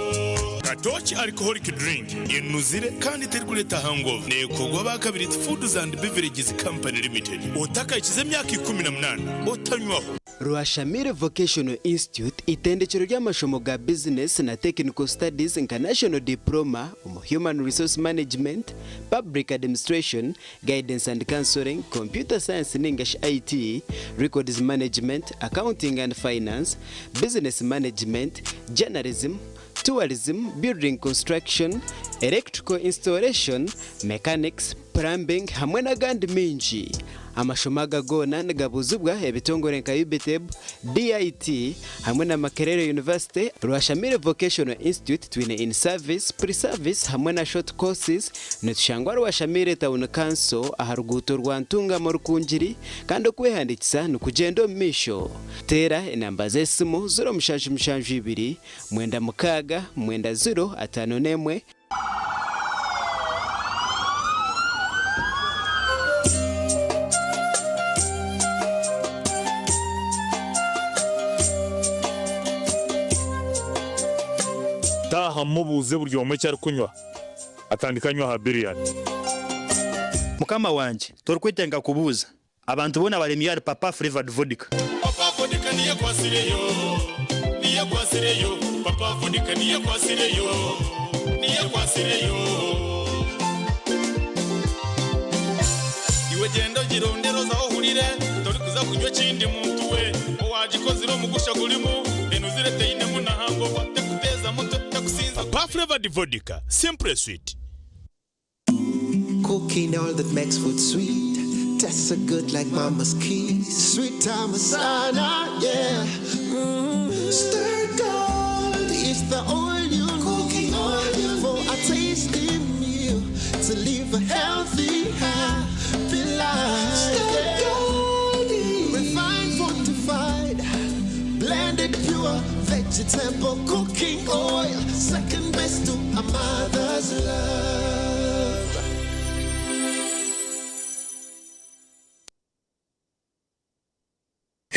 Katooki Alcoholic Drink enuzire kandi terikureeta hangover. Neekorwa aba Kabiriiti Foods and Beverages Company Limited. Otakahikize emyaka 18 otanywaho. Rwashamire Vocational Institute itendekero ry'amashomo ga bizinesi na Technical Studies nka National Diploma omu Human Resource Management, Public Administration, Guidance and Counselling, Computer Science ninga shi IT, Records Management, Accounting and Finance, Business Management, Journalism, Tourism, Building Construction, Electrical Installation, Mechanics, Plumbing hamwe n'agandi maingi. Amashomo aga goona nigabuuzibwa ebitongore nka UBITEB, DIT hamwe na Makerere University. Rwashamire Vocational Institute twine in service, pre service hamwe na short courses. Nitushangwa Rwashamire Town Council aha ruguuto rwa Ntungamo Rukungiri kandi okwehandiikisa nikugyenda omu maisho. Teera enamba z'esimu 0772 96 90 51. Taaha mubuuze buri omwe eki arikunywa, atandike anywe aha biryani. Mukama wangye, torikwetenga kubuuza. Abantu boona baremire ahari Papa Flavored Vodka. Papa Vodka niyo ekwasireyo, niyo ekwasireyo, Papa Vodka niyo ekwasireyo, niyo ekwasireyo. Iwe gyenda ogirondere oze ohurire, torikuza kunywa ekindi muntu we. Owagikozire omugusha gurimu, enuzire teinemu na hangover, tekuteeza mutwe, tekusinza. Papa Flavored Vodka, simply sweet. Cooking all that makes food sweet. Tastes so good like mama's kiss. Sweet time sana, yeah. Stir gold is the oil you Cooking oil for a tasty meal to live a healthy, happy life. Stir gold, refined, fortified, blended pure vegetable cooking oil. Second best to a mother's love.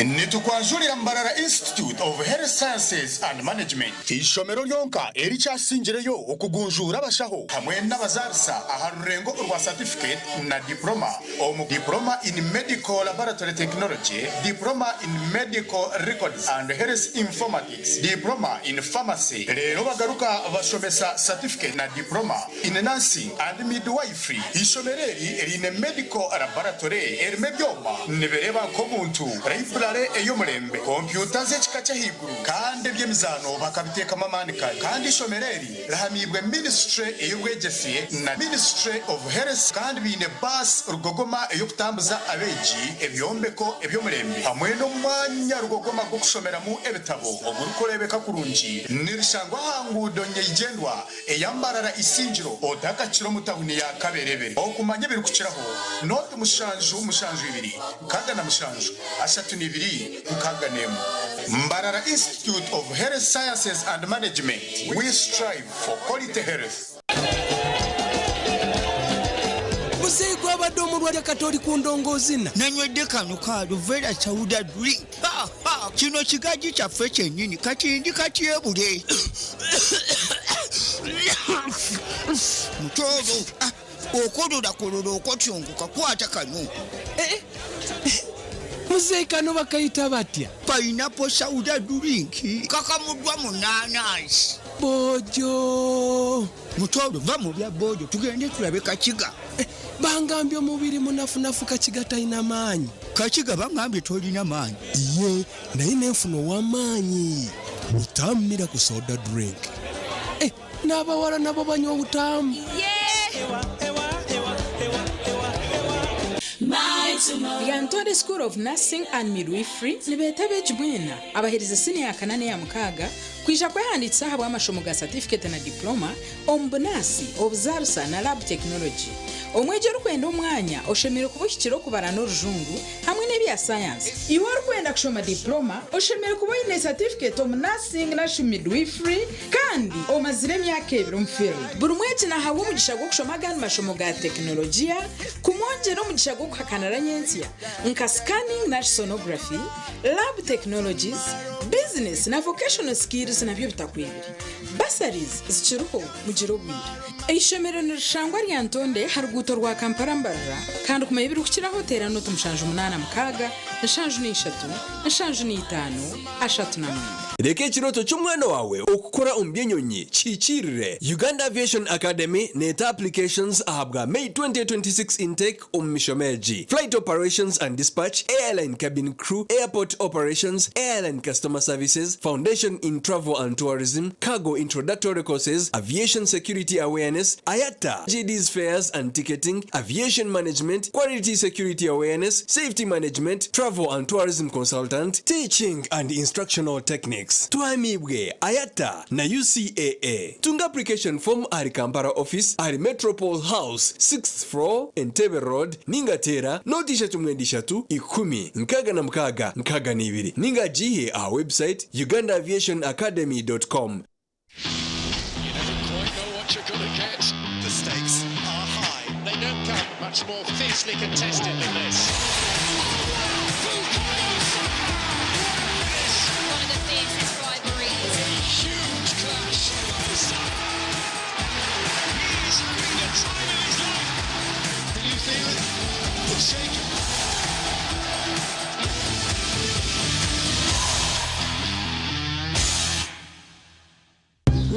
Nitukwanjurira Mbarara Institute of Health Sciences and Management, eishomero ryonka erikyasingireyo okugunjuura abashaho hamwe n'abazaarisa aha rurengo orwa satifiketi na diploma omu Diploma in Medical Laboratory Technology, Diploma in Medical Records and Health Informatics, Diploma in Pharmacy reero bagaruka bashomesa satifiketi na Diploma in Nursing and Midwifery. Eishomero eri riine Medical Laboratory erimu ebyoma nibireeba nk'omuntu, Library ey'omurembe, kompyuta z'ekika ky'ahaiguru kandi eby'emizaano bakabiteekamu amaani kare. Kandi eishomero eri rihamiibwe Ministry ey'obwegyese na Ministry of Health kandi baine baasi rugogoma ey'okutambuza abeegi, ebyombeko eby'omurembe hamwe n'omwanya rugogoma gw'okushomeramu ebitabo ogurikureebeka kurungi. Nirishangwa aha nguudo nyeigyendwa eya Mbarara Isingiro otakakira omu tawuni ya Kaberebere. Okumanya ebirikukiraho, nooti 772 67 32 61. Mbarara Institute of Health Sciences and Management, we strive for quality health. Muzeeyi gwabadde omulwadde kati oli ku ndongoozina. Nanywedde kano ka Aluvera Sauda drink. Ha, ha, kino kigaji kyaffe kyennyini kati ndi katyebule. Mutooro, ah, okololakololo okotyongoka kwata kano. Eh, eh, muzeeyi kano bakayita batya? Pineapple Sauda drink kakamuddwa mu naanansi. Bojo. Mutooro va mu bya bojo tugende tulabe Kakiga. Eh, bangambye omubiri munafunafu Kakiga talina maanyi. Kakiga bangambye tolina maanyi. Iye naye nenfuna ow'amaanyi. Butamu miracle soda drink. Eh, n'abawala nabo banywa obutamu. Lyantonde School of Nursing and Midwifery nibeeta abeegi mwena abaherize siniya ya kana n'eya mukaaga kwija kwehandiikisa ahabw'amashomo ga satifiketi na diploma omu bunaasi, obuzaarisa na lab technology. Omwegi orikwenda omwanya oshemereire kuba ohikire okubara n'orujungu hamwe n'ebya sayansi. Iwe orikwenda kushoma diploma oshemereire kuba oine satifiketi omu nursing narishi midwifery kandi omazire emyaka ebiri omu field. Buri mwegi nahabwa omugisha gw'okushoma agandi mashomo ga tekinologiya kumwongyera omugisha gw'okuhakanira nyentsya nka scanning narishi sonography, lab technologies, business na vocational skills nabyo bitakwebire. Bursaries zikiriho mugire obwire. Eishomero nirishangwa Lyantonde aha ruguuto rwa Kampala Mbarara kandi kumanya ebirikukiraho teera nooti 76 73 75 39. Reka ekirooto ky'omwana waawe okukora omu by'enyonyi kihikiirire. Uganda Aviation Academy neeta applications ahabwa May 2026 intake omu mishomo egi, Flight Operations and Dispatch, Airline Cabin Crew, Airport Operations, Airline Customer Services, Foundation in Travel and Tourism, Cargo Introductory Courses, Aviation Security Awareness, IATA, GD's Fares and Ticketing, Aviation Management, Quality Security Awareness, Safety Management, Travel and Tourism Consultant, Teaching and Instructional Techniques. Tuhamibwe IATA na UCAA. Tunga application form ahari Kampala office ahari Metropole House 6th floor Entebbe Road ninga teera nooti 33 10 66 62 ninga agiihe aha website ugandaaviationacademy.com. You never quite know what you're going to get. The stakes are high. They don't come much more fiercely contested than this. One of the fiercest rivalries. A huge clash. He is having the time of his life. Can you feel it? It's shaking.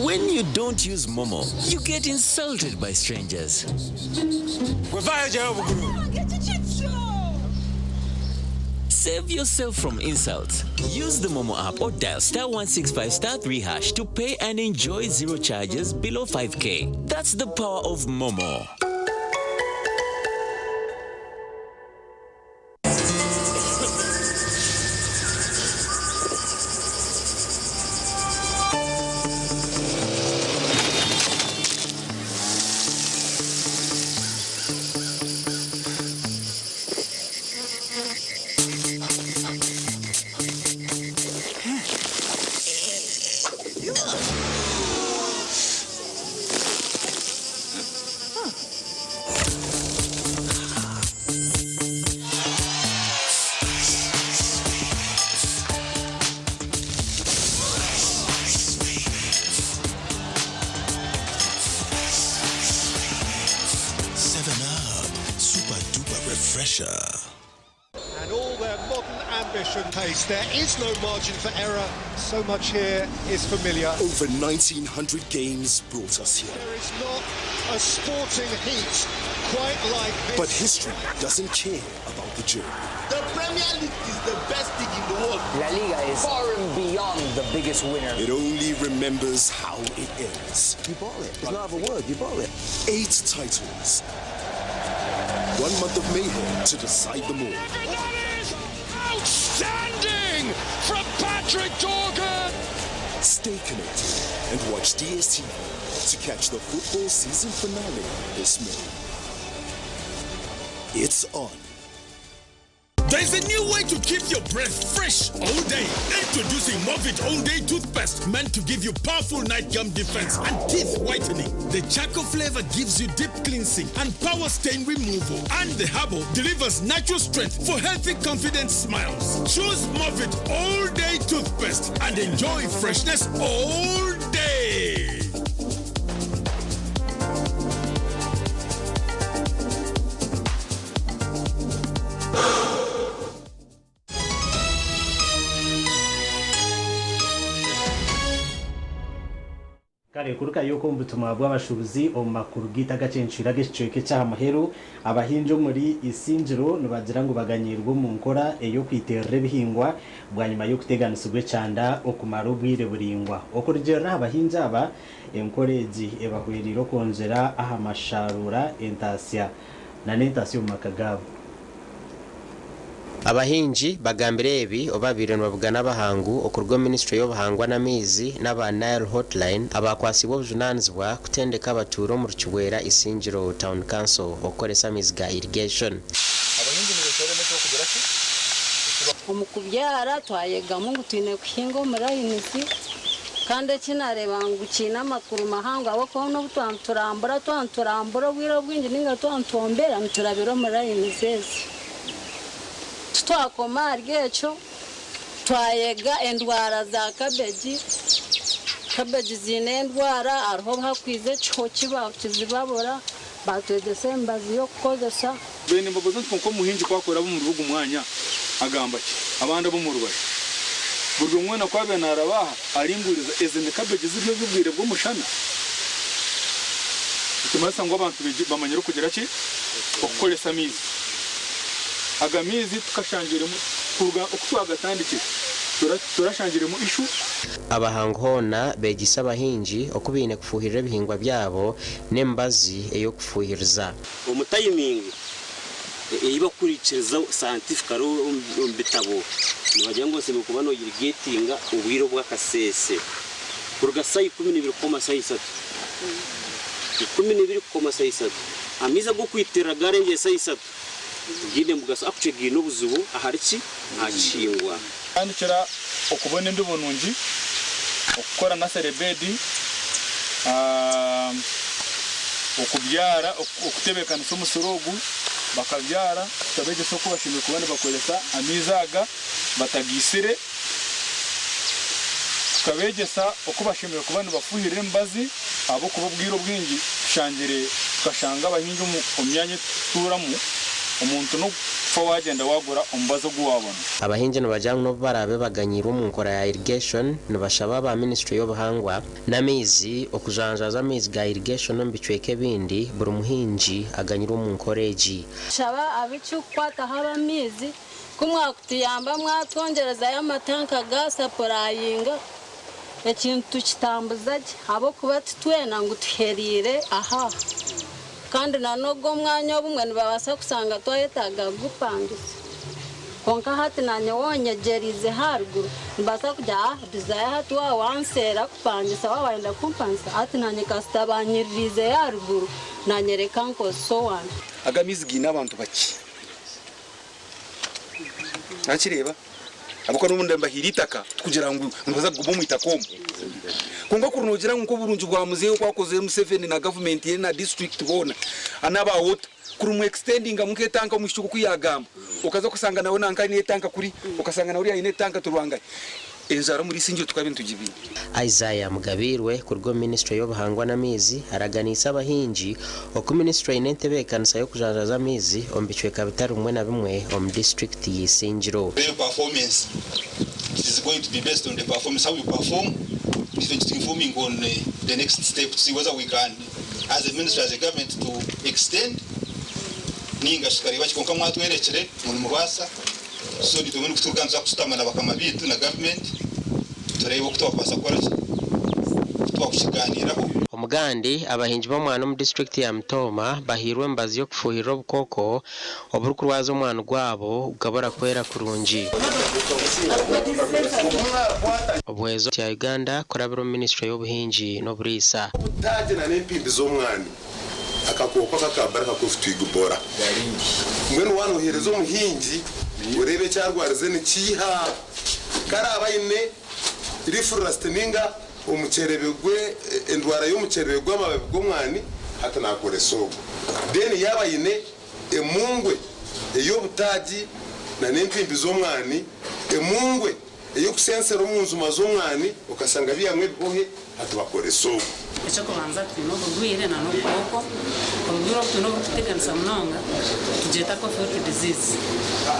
When you don't use Momo, you get insulted by strangers. Save yourself from insults. Use the Momo app or dial star 165 star 3 hash to pay and enjoy zero charges below 5k. That's the power of Momo. Fresher. And all their modern ambition pace. There is no margin for error. So much here is familiar. Over 1,900 games brought us here. There is not a sporting heat quite like this. But history doesn't care about the journey. The Premier League is the best league in the world. La Liga is far and beyond the biggest winner. It only remembers how it ends. You bought it. It's not a word. You bought it. Eight titles. One month of mayhem to decide them all. That is outstanding from Patrick Dorgan. Stay connected and watch DSTV to catch the football season finale this May. It's on. There's a new way to keep your breath fresh all day. Introducing Movit All Day Toothpaste, meant to give you powerful night gum defense and teeth whitening. The charcoal flavor gives you deep cleansing and power stain removal. And the herbal delivers natural strength for healthy, confident smiles. Choose Movit All Day Toothpaste and enjoy freshness all day. Kare kuruka yuko omu butumwa bw'abashuubuzi omu makuru gaitu agakyencwire ag'ekicweka eky'aha muheru, abahingi omuri Isingiro nibagira ngu baganyiirwe omu nkora ey'okwiterera ebihingwa bwanyima y'okuteganisibwa ekyanda okumara obwire buraingwa. Okurugiirira aha bahingi aba, enkora egi ebahweriire okwongyera aha masharuura, entaasya n'entaasya omu maka gaabo. Abahingi bagambire ebi obu babaire nibabugana abahangu okuruga omu minisiture y'obuhangwa n'amaizi n'aba Nile Hotline abakwatsibwe obujunanizibwa kutendeka abatuura omuri Kibwera Isingiro Town Council okukoresa amaizi ga irrigation. Abahingi nibesoroma eky'okugira ki? Omu kubyara twayegamu ngu twine kuhinga omu rayinizi kandi eki nareeba ngu kiine amakuru mahango ahabw'okuba n'obu twaba niturambura twaba niturambura obwire obwingi nainga twaba nitwombera niturabira omu rayinizi ezi. Titwakoma ahari ekyo, twayega endwara za kabeegi, kabeegi ziine endwara hariho obu hakwiza ekiho kizibabura, baatwegyesa emibazi y'okukozesa. Beene mbabaza nti, Kwonka omuhingi ku akuraba omuri ogwo mwanya, agamba ki? Abandi ab'omu rubaju, buri omwe weena ku abaire naaraba aha, aringuriza, ezi ni kabeegi ziri ez'obwire bw'omushana? Nikimanyisa ngu abantu bamanyire okugira ki? Okukoresa amaizi. Aga maizi tukashangiremu, kuruga oku twagatandikire, turashangiremu ishu. Abahangu hoona beegyise abahingi oku baine kufuuhirira ebihingwa byabo n'emibazi ey'okufuuhiriza. Omu tayimingi ei bakurikiriza scientifically omu bitabo nibagira ngu osemeriire kuba noyirigetinga obwire obwakaseese kuruga saha 12 kukoma saha isatu, 12 kukoma saha isatu. Amaizi ag'okwitirira garengire saha isatu tigaine mugaso actually gaine obuzibu ahari ki? Aha kihingwa. Kutandikira okubona embibo nungi, okukora nursery bed, okubyara, okutebeekanisa omusiri ogu bakabyara, tukabeegyesa oku bashemereire kuba nibakoresa amaizi aga batagaitsire, tukabeegyesa oku bashemereire kuba nibafuuhirira emibazi ahabw'okuba obwire obwingi tushangire tukashanga abahingi omu myanya ei turikutuuramu omuntu n'okufa waagyenda waagura omubazi ogu waabona. Abahingi nibagira ngu n'obu baraabe baganyiirwe omu nkora ya irrigation, nibashaba aba minisiture y'obuhangwa n'amaizi okujanjaaza amaizi ga irrigation omu bicweka ebindi buri muhingi aganyirwe omu nkora egi. Shaba ab'ekirikukwataho ab'amaizi ku mwakutuyamba mwatwongyerezayo amatanka ga sapurayinga ekintu tukitambuza gye ahabw'okuba titwena ngu tuhereire aha kandi na n'ogwo omwanya obumwe nibabaasa kushanga twayetaaga kugupangisa. Kwonka hati naanye wonyegyereize aharuguru nimbaasa kugira ah Desire hati waaba wanseera kupangisa waaba wayenda kumpangisa hati naanye kasita banyiririizeyo aharuguru naanye reka nkozese owangye. Aga amaizi gaine abantu bakye. Nakireeba ahabw'okuba n'obundi mbahaire eitaka tikugira ngu nibaza kuguma omu itaka omu. Kwonka kuri noogira ngu nk'oburungi bwa muzeeyi oku akozire Museveni na gavumenti ye na disiturikiti boona n'aba water kuri mu extendingamu nk'etanka omwishiki oku yaagamba okaza kushanga nawe nanka aine etanka kuri okashanga na ori aine etanka turi bangahi. Enjara omuri Isingiro tukaba nitugibiina. Isaiah Mugabiirwe kuruga omu minisiture y'obuhangwa n'amaizi araganiise abahingi oku minisiture eine entebeekanisa y'okujanjaaza amaizi omu bicweka bitari bimwe na bimwe omu disiturikiti ya Isingiro. Real performance it is going to be based on the performance how you perform it informing on the next step to see whether we can as a ministry as a government to extend ninga shi tukareeba ki kwonka mwatwerekire ngu nimubaasa so nitwe mbwenu kuturuga nituza kushutama na bakama baitu na government tureebe oku twakubaasa kukora ki oku twakukigaaniiraho. Omugandi, abahingi b'omwani omu disiturikiti ya Mitooma bahairwe emibazi y'okufuuhirira obukooko oburikurwaza omwani gwabo gukabura kwera kurungi. Obuhwezi ya Uganda kurabira omu minisiture y'obuhingi n'oburiisa. Obutaagye na n'empimbi z'omwani, akakooko akakambara kakofu twigubora. Mbwenu waaba nooheereza omuhingi oreebe eki arwarize nikiiha. Ku araabe aine leaf rust nainga omukyerebe gwe endwara y'omukyerebe gw'amababi g'omwani hati naakoresa ogwo. Then yaaba aine emungwe ey'obutaagi na n'empimbi z'omwani, emungwe ey'okusensera omu njuma z'omwani okashanga bihamu ebihohe hati bakoresa ogwo. Eky'okubanza twine oburwaire na n'obukooko. Oburwaire obu twine oburikuteganisa munonga nitugyeta coffee wilt disease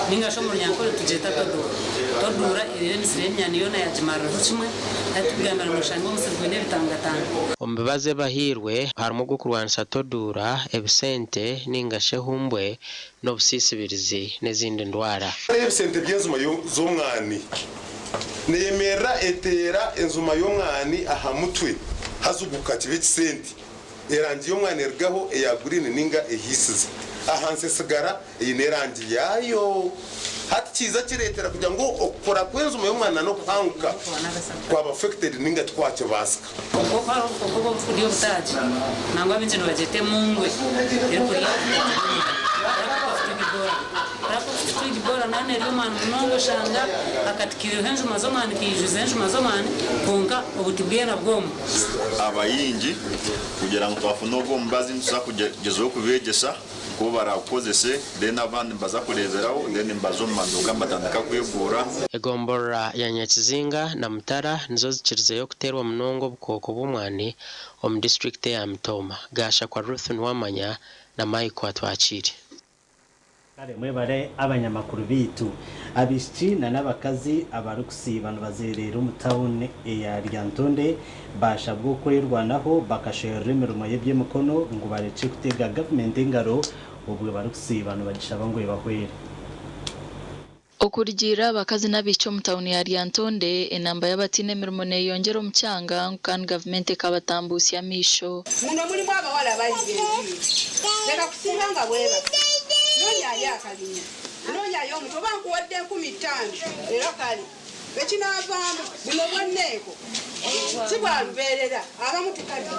ninga shi omu runyankore nitugyeta todura. Todura eriire emisiri y'emyani yoona yagimariraho kimwe hati tukugambira noshanga omusiri gwine ebitangatanga. Omu bibazi ebibahairwe harimu ogw'okurwanisa toduura, ebisente ninga shi ehumbwe n'obusiisibirizi n'ezindi ndwara. Ebisente by'enjuma z'omwani. Neyemerera eteera enjuma y'omwani aha mutwe haza oguka kiba ekisente. Erangi y'omwani erugaho eya guriini ninga ehiisize. Ahansi esigara eine erangi yaayo. Hati kiiza kireetera kugira ngu okukura kw'enjuma y'omwani na n'okuhanguka kwaba affected ninga tikwakibaasika. Obukooko hariho obukooko obu obukurya obutaagi nangwa abaingi nibagyeta emungwe erikurya obutaagi bw'omwani. Twig borer nayo nerya omwani munonga oshanga akati kiriho enjuma z'omwani kaijuza enjuma z'omwani kwonka obuti bwena bwoma. Abahingi kugira ngu twafuna ogwo omubazi nituza kugyezaho kubeegyesa nkoku baraagukozese then abandi nibaza kureeberaho then nibaza omu maduuka nibatandika kwegurra. Egomborora ya Nyakizinga na Mutara nizo zikirizeyo kuteerwa munonga obukooko bw'omwani omu disiturikiti eya Mitooma. Gashakwa Ruth Nuwamanya na Michael Atwakiire. Kare mwebare abanyamakuru beitu. Abaishiki na n'abakazi abarikusiiba nibazereera omu tauni eya Lyantonde bashabwa okwerwanaho bakasherura emirimo y'eby'emikono ngu barekye kutega gavumenti engaro obwe barikusiiba nibagishaba ngu ebahwere. Okurugiirira aha bakazi n'abaishiki omu tauni ya Lyantonde, enamba y'abataine emirimo neyeyongyera omu kyanga ngu kandi gavumenti ekabatambuutsya amaisho. Muno mulimu abawala abayiga enviiri. Leka kusiiba nga weebase. Noonyaayo akalinya. Noonyaayo omuti oba nkuwadde 5000 era kale ekinaavaamu buno bwanneeko si bwa lubeerera abamu tukadde.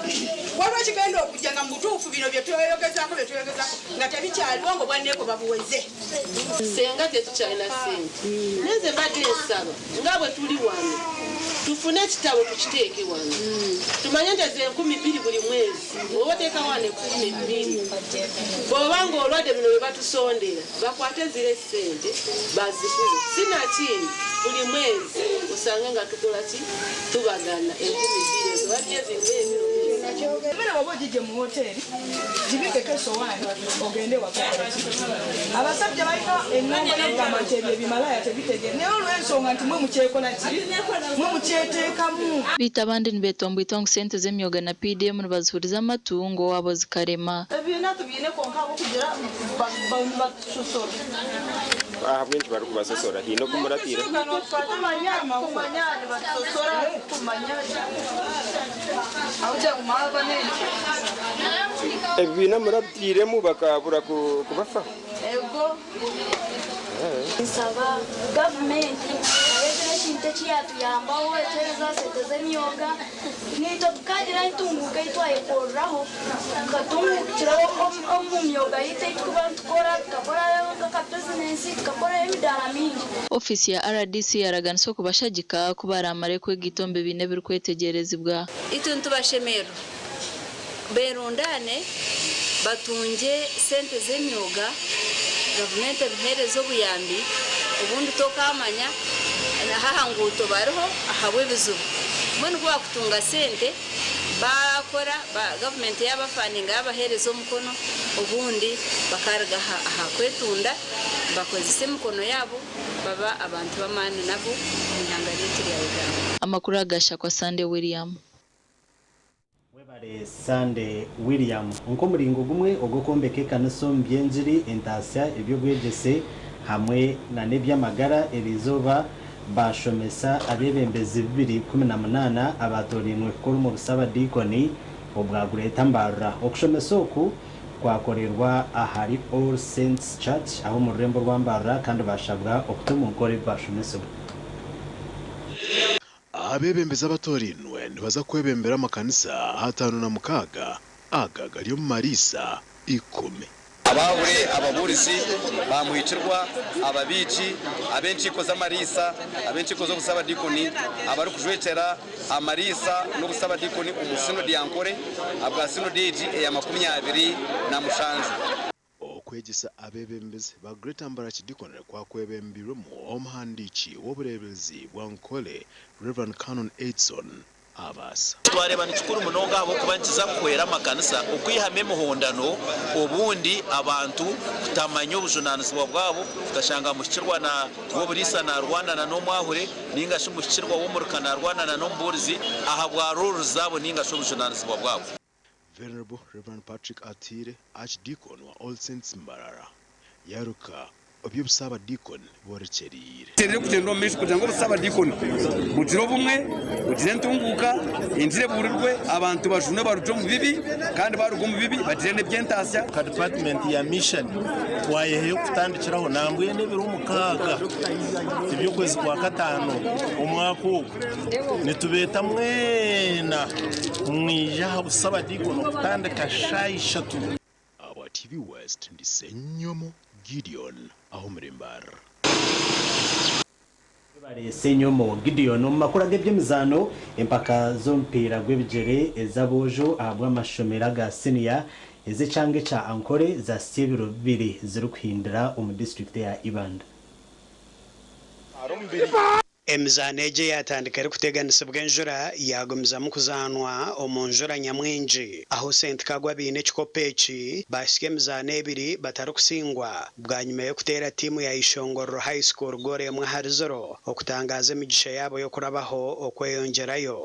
Waliwo ekigenda okujja nga mu butuufu bino bye tweyogezaako bye tweyogezaako nga tebikyaliwo ng'obwanneeko babuweze. Ssenga tetukyalina ssente naye nze mbadde nsaba nga bwe tuli wano tufune ekitabo tukiteeke wano tumanye nti ezo 2000 buli mwezi oba oteeka wano 2000 bw'oba ng'olwadde bino bye batusondera bakwate zire ssente bazikube sinakindi buli mwezi osange nga tukola ki tubagana 2000 ezo oba myezi ng'ebiri. Emmere bw'oba ogigye mu woteeri gibikkeko essowaani ogende ewaka Abasajja balina eŋŋambo y'okugamba nti ebyo ebimalaya tebitegeera naye olw'ensonga nti mwe mukyekola ki mwe mukyeteekamu. Beitu abandi nibetomboitwa ngu sente z'emyoga na PDM nibazihuriza amatu ngu owaabo zikarema. Ebibiina tubiine kwonka ahabw'okugira nibatushosora. Ahabw'enki barikubasosora? Haine oku muratiire? Ebibiina murabitiiremu bakabura kubafaho? Nsaba gavumenti nayo egire ekintu eki yaatuyambaho etuheereze aha sente z'emyoga naitwe tukagira entunguuka ei twayekoreraho tukatunguukiraho omu myoga yaitu ei turikuba nitukora tukakorayo nk'akabizinesi tukakorayo emidaara mingi. Ofiisi ya rdc yaraganisa okubashagika ku baraamare kwegaita omu bibiina ebirikwetegyerezibwa. Itwe nitubashemererwa berundaane batungye sente z'emyoga, gavumenti ebiheereze obuyambi obundi tokaamanya Aha nguuto bariho ahabw'ebizibu. Mbwenu ku baakutunga sente baakora, gavumenti yaabafandinga yaabaheereza omukono, obundi bakaaruga aha kwetunda bakozesa emikono yaabo baba abantu b'amaani nabo omu ihanga ryaitu rya Uganda. Amakuru aga Shakwa Sunday William. Webare Sunday William. Nk'omuringo gumwe ogw'okwombeka ekanisa omu by'engiri, entaasya, eby'obwegyese hamwe na n'eby'amagara, eriizooba baashomesa abeebembezi 218 abaatoorainwe kukora omu busabadiikoni obwa Greater Mbarara. Okushomesa oku kwakorerwa ahari All Saints Church aha omu rurembo rwa Mbarara kandi baashabwa okuta omu nkora ebi baashomesibwa. Abeebembezi abatoorainwe nibaza kwebembera amakanisa 56 aga gari omu mariisa ikumi. Abaahule, ababuurizi, baamuhikirwa, ababiiki, ab'enkiiko z'amariisa, ab'enkiiko z'obusabadiikoni, abarikujwekyera amariisa n'obusabadiikoni omu Sinodi ya Nkore ahabwa Sinodi egi eya 27. Okwegyesa abeebembezi ba Greater Mbarara Archdeaconry kwakwebembirwemu omuhandiiki w'obureeberezi bwa Nkole, Rev. Canon Edson Abaasa. Twareeba ni kikuru munonga ahabw'okuba nikiza kuhwera amakanisa okwihamu emihondano obundi abantu kutamanya obujunaanizibwa bwabo okashanga muhikirwa na w'oburiisa naarwana na n'omwahure ninga shi muhikirwa w'omuruka naarwana na n'omubuurizi ahabwa roles zaabo ninga shi obujunaanizibwa bwabo. Venerable Rev. Patrick Atiire, Archdeacon wa All Saints Mbarara, yaaruka obu obusaabadiikoni bworekyereire. Tuteerire kugyenda omu maisho kugira ngu obusaabadiikoni bugire obumwe, bugire entunguuka, engiri ebuurirwe, abantu bajunwe barugye omu bibi kandi baaruga omu bibi bagire n'eby'entaasya. Nka dipatimenti ya mishani twayehayo kutandikiraho nambwenu ebiro 6 eby'okwezi kwa kataano omwaka ogu. Nitubeeta mwena mwije aha busabadiikono kutandika shaaha ishatu. Ahabwa TV West ndi Ssenyomo Gideon aho omuri Mbarara. Webare Ssenyomo Gideon. Omu makuru ag'eby'emizaano, empaka z'omupiira gw'ebigyere ez'aboojo ahabw'amashomero aga siniya ez'ekyanga ekya Ankole zasitsya ebiro bibiri zirikuhindira omu disiturikiti eya Ibanda. Emizaano egi eyatandika erikuteganisibwa enjura yaagumizamu kuzaanwa omu njura nyamwingi ahu Saint Kagwa abaine ekikopo eki baahitsya emizaano ebiri batarikusingwa bwanyima y'okuteera tiimu ya Ishongororo High School goolo emwe ahari ziro okutangaaza emigisha yaabo y'okurabaho okweyongyerayo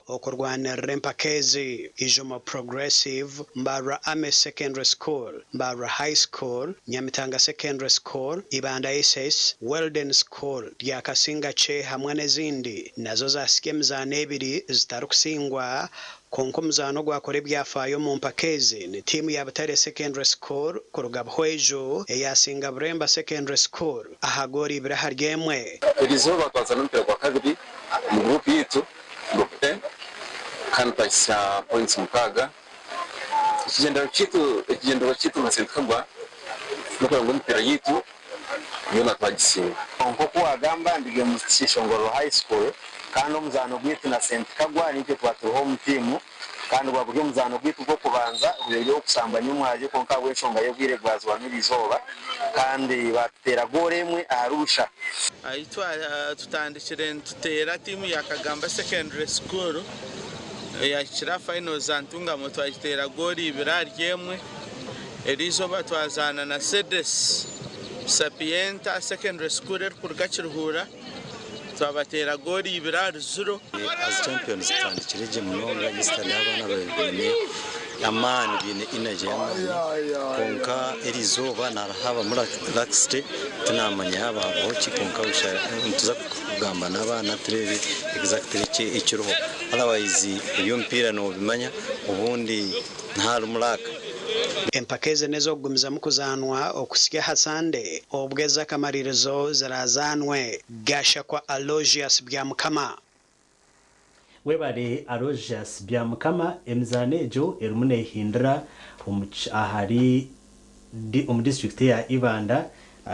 okurwanirira empaka ezi. Ijumo Progressive, Mbarara Army Secondary School, Mbarara High School, Nyamitanga Secondary School, Ibanda SS, Weldon School, Ryakasingakye hamwe n'ezindi nazo zaasitsya emizaano ebiri zitarikusingwa kwonka omuzaano ogwakora ebyafaayo omu mpaka ezi ni tiimu ya Butare Secondary School kuruga Buhweju eyaasinga Buremba Secondary School aha goolo ibiri ahari emwe. Eriizooba twazaana omupiira gwa kabiri omu guruupu yaitu, Group A, kandi twahitsya points 6. Ekigyendererwa kyaitu ekigyendererwa kyaitu nka St Kagwa n'okureba ngu emipiira yaitu yoona twagisinga. Nk'oku waagamba ndi omu Kishongororo High School kandi omuzaano gwaitu na St Kagwa niitwe twaba turiho omu tiimu kandi gwaba guri omuzaano gwaitu gw'okubanza gubaire guri ow'okushambwa nyomwazyo kwonka ahabw'enshonga y'obwire gwazibwamu eriizooba kandi baatuteera goolo emwe ahari busha. Ahi tutandikire nituteera tiimu ya Kagamba Secondary School eyahikire aha finals za Ntungamo twagiteera goolo ibiri ahari emwe. Eriizooba twazaana na Cedes Sapienta Secondary School erikuruga Kiruhura twabateera goolo ibiri ahari ziro. As champions tutandikire gye munonga yesterday abaana babaire baine amaani baine energy y'amaani kwonka eriizooba narihabamu laxity tinamanya yaaba habaho ki kwonka nituza kugamba n'abaana tureebe exactly ekiriho otherwise eby'omupiira nobimanya obundi niharimu luck. Empaka ezi n'ez'okugumizamu kuzaanwa okuhitsya aha Sande obwo ez'akamaririzo ziraazaanwe. Gashakwa Aloysius Byamukama. Webare Aloysius Byamukama, emizaano egyo erimu nehindira omu ahari omu disiturikiti eya Ibanda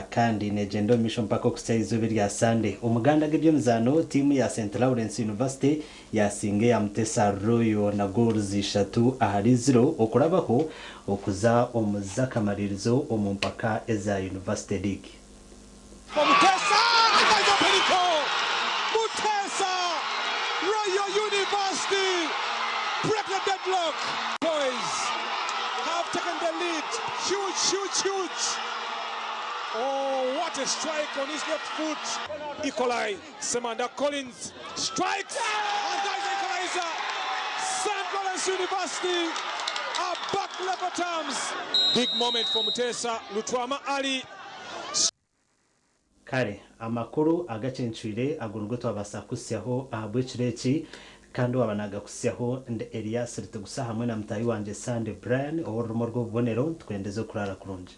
kandi negyenda omu maisho mpaka okuhitsya ah'eizooba erya Sande. Omuganda g'eby'emizaano, tiimu ya St Lawrence University yasinga eya Mutesa Royal na goals ishatu ahari ziro okurabaho okuza omu z'akamaririzo omu mpaka eza University League. Mutesa! deadlock. Boys have taken the lead. Huge, huge, huge. Oh, what a strike on his left foot. Equalize. Semanda Collins strikes. And that is equalizer. St. Lawrence University are back level terms. Big moment for Mutesa. Lutwama Ali. Kare amakuru agacencwire ago nigo twabaasa kuhitsyaho ahabw'ekiro eki kandi owaaba naagakuhitsyaho ndi Elias Rutigusa hamwe na mutaahi wangye Sunday Brian ow'orurimi orw'obubonero nitukwendeza okuraara kurungi.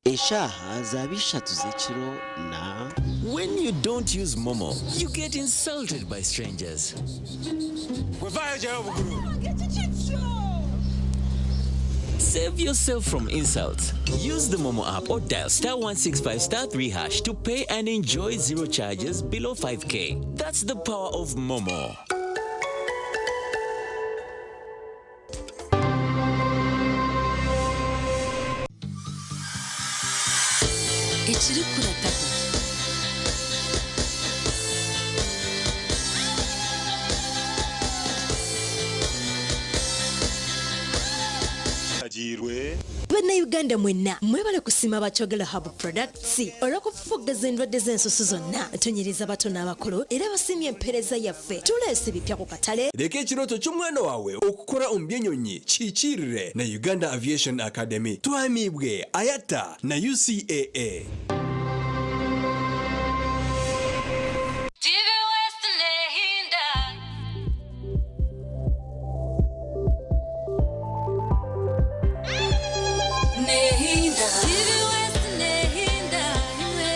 Eshaaha zaaba ishatu z'ekiro na. When you don't use Momo, you get insulted by strangers. Save yourself from insults. Use the Momo app or dial star 165 star 3 hash to pay and enjoy zero charges below 5k. That's the power of Momo. Ekirikurataho. Bannayuganda mwenna mwebale kusiima aba Kyogero Herbal Products olw'okufufuggaza endwadde z'ensusu zonna. Tunyiriza abato n'abakulu era basiimye empeereza yaffe. Tuleese ebipya ku katale. Reka ekirooto ky'omwana waawe okukora omu by'enyonyi kihikiirire na Uganda Aviation Academy. Tuhamiibwe IATA na UCAA. TV West nehinda. Nehinda. TV West nehinda. Imwe.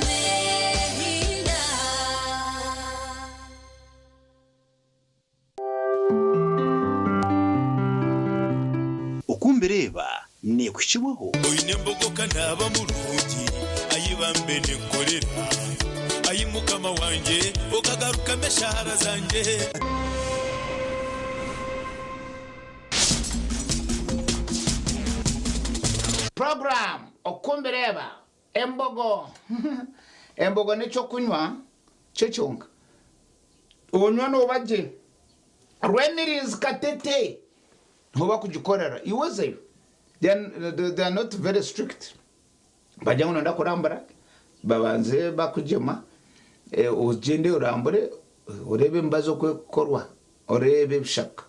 Nehinda. Oku mbireeba neekuhikibwaho. Oine embogo ka naaba murungi, ai bambe ninkorera, ai Mukama wangye, okagarukamu eshaara zangye. Program Oku mbireeba embogo Embogo n'eky'okunywa kyo kyonka. Onywa nooba gye. Rwemirinzi Katete niho bakugikorera. Iwe ozeyo. They are, they are not very strict. Bagira ngu noyenda kurambura, babanze bakugyema, ogyende orambure, oreebe emibazi oku erikukorwa, oreebe ebishaka,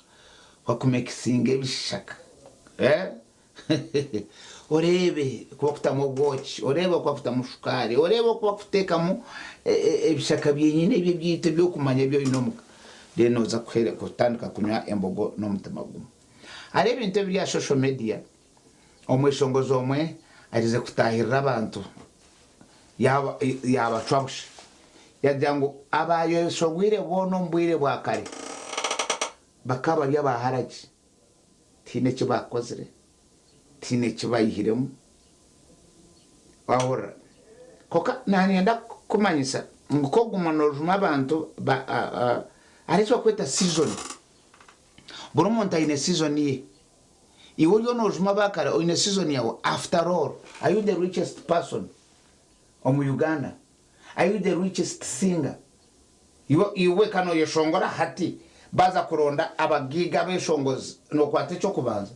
bakumikisinga ebishaka. Oreebe oku bakutamu obwoki, oreebe oku bakutamu shukaari, oreebe oku bakuteekamu ebishaka byenyine ebi ebyaitu eby'okumanya ebi oine omuka. Then noza kutandika kunywa embogo n'omutima gumwe. Hariho ebintu ebiri aha social media, omweshongozi omwe arize kutaahirira abantu yaabacwa busha. Yagira ngu abaayeshongwire boona omu bwire bwa kare bakaba bari aba haragi, tihaine eki baakozire, tihaine eki baihiremu. Waahurira? Kwonka naanyenda kukumanyisa ngu ku oguma noojuma abantu hariho eki barikweta season. Buri muntu aine season ye. Iwe oriyo noojuma abaakare oine season yaawe after all are you the richest person omu Uganda? Are you the richest singer? Iwe iwe ka noyeshongora hati baaza kuronda abagaiga abeshongozi nokwata ekyokubanza?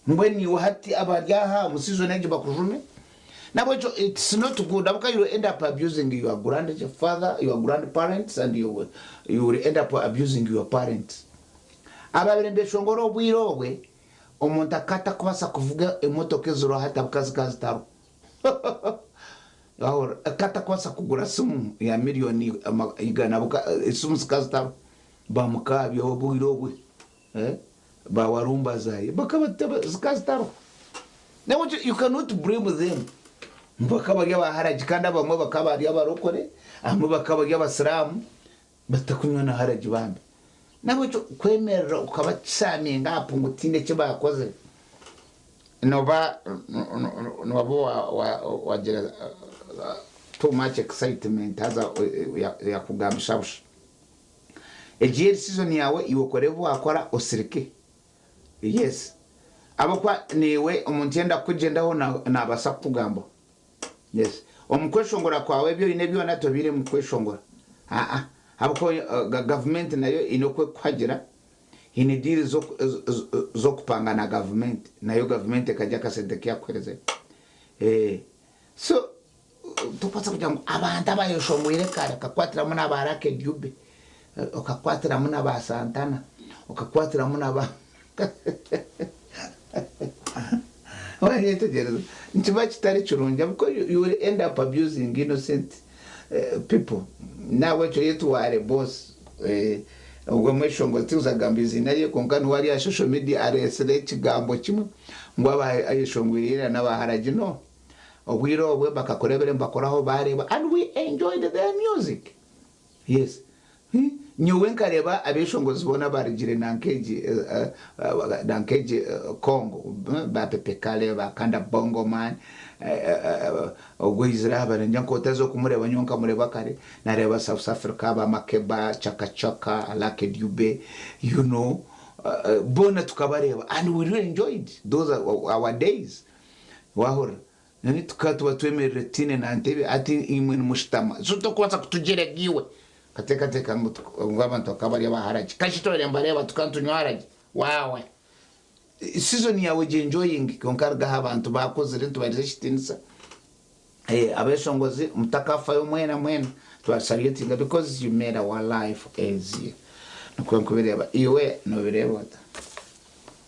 Mbwenu iwe hati abari aha omu season egi bakujume? Nabwekyo it's not good ahabw'okuba you will end up abusing your grandfather, your grandparents and you you will end up abusing your parents. Ababaire nibeshongora obwire obwe omuntu akaba atakubaasa kuvuga emotoka eziriho hati ahabw'okuba zikaba zitariho. Wahurira? Akaba atakubaasa kugura simu ya miriyoni igana ahabw'okuba esimu zikaba zitariho. Ba Mukabya obwire obwe, ba Warumbazaye bakaba zikaba zitariho. Nabwekyo you cannot blame them. Bakaba bari abaharagi kandi abamwe bakaba bari abarokore, abamwe bakaba bari abasiraamu batakunywa na haragi bambi. Nabwekyo kwemerera okabakisaminga apu ngu tihaine eki baakozire nooba nooba wagira too much excitement haza yakugambisa busha. Egi eri season yaawe iwe okore ebi waakora osirike. Yes. Ahabw'okuba naiwe omuntu yenda kukugyendaho nabaasa kukugambaho. Yes. Omu kweshongora kwawe ebi oine byona tobiire mu kweshongora. Aa. Ahabw'okuba gavumenti nayo eine oku ekukuhagira, haine diiri z'okupanga na gavumenti, nayo gavumenti ekarya akasente aku yakuherezayo. So, tokubaasa kugira ngu abantu abayeshongwire kare okakwatiramu na ba Lucky Dube, okakwatiramu na ba Santana, okakwatiramu na ba Wayetegyereza? Nikiba kitari kirungi ahabw'okuba you will end up abusing innocent people. Nahabwekyo yetware boss. Ogwo omweshongozi tikuza kugamba eiziina rye kwonka niwe ari aha social media areetsire ekigambo kimwe ngu abayeshongwire ira n'abaharagi no. Obwire obwe bakakora ebiro nibakoraho bareeba and we enjoyed their music. Yes. Nyowe nkareeba abeshongozi boona abarugire nanka egi nanka egi Congo ba Pepe Kale, ba Kanda Bongo Man, ogwo aizire aha ningira nka otaza okumureeba nyowe nkamureeba kare, nareeba South Africa ba Makeba, Chaka Chaka, Lucky Dube, you know, boona tukabareeba and we really enjoyed those our days. Wahurira? Nyowe tukaba tuba twemerire tutaine na ntebe hati imwe nimushutama so tokubaasa kutugyerega iwe. Nkateekateeka ngu ngu abantu bakaba bari aba haragi. Kashitwere mbareeba tukaba nitunywa haragi waawe. Season yaawe gi enjoying kwonka ruga aha bantu baakuzire nitubaheereza ekitiinisa. Abeshongozi mutakafayo mwena mwena tuba salutinga because you made our life easier. Nikwo nkubireeba. Iwe nobireeba ota?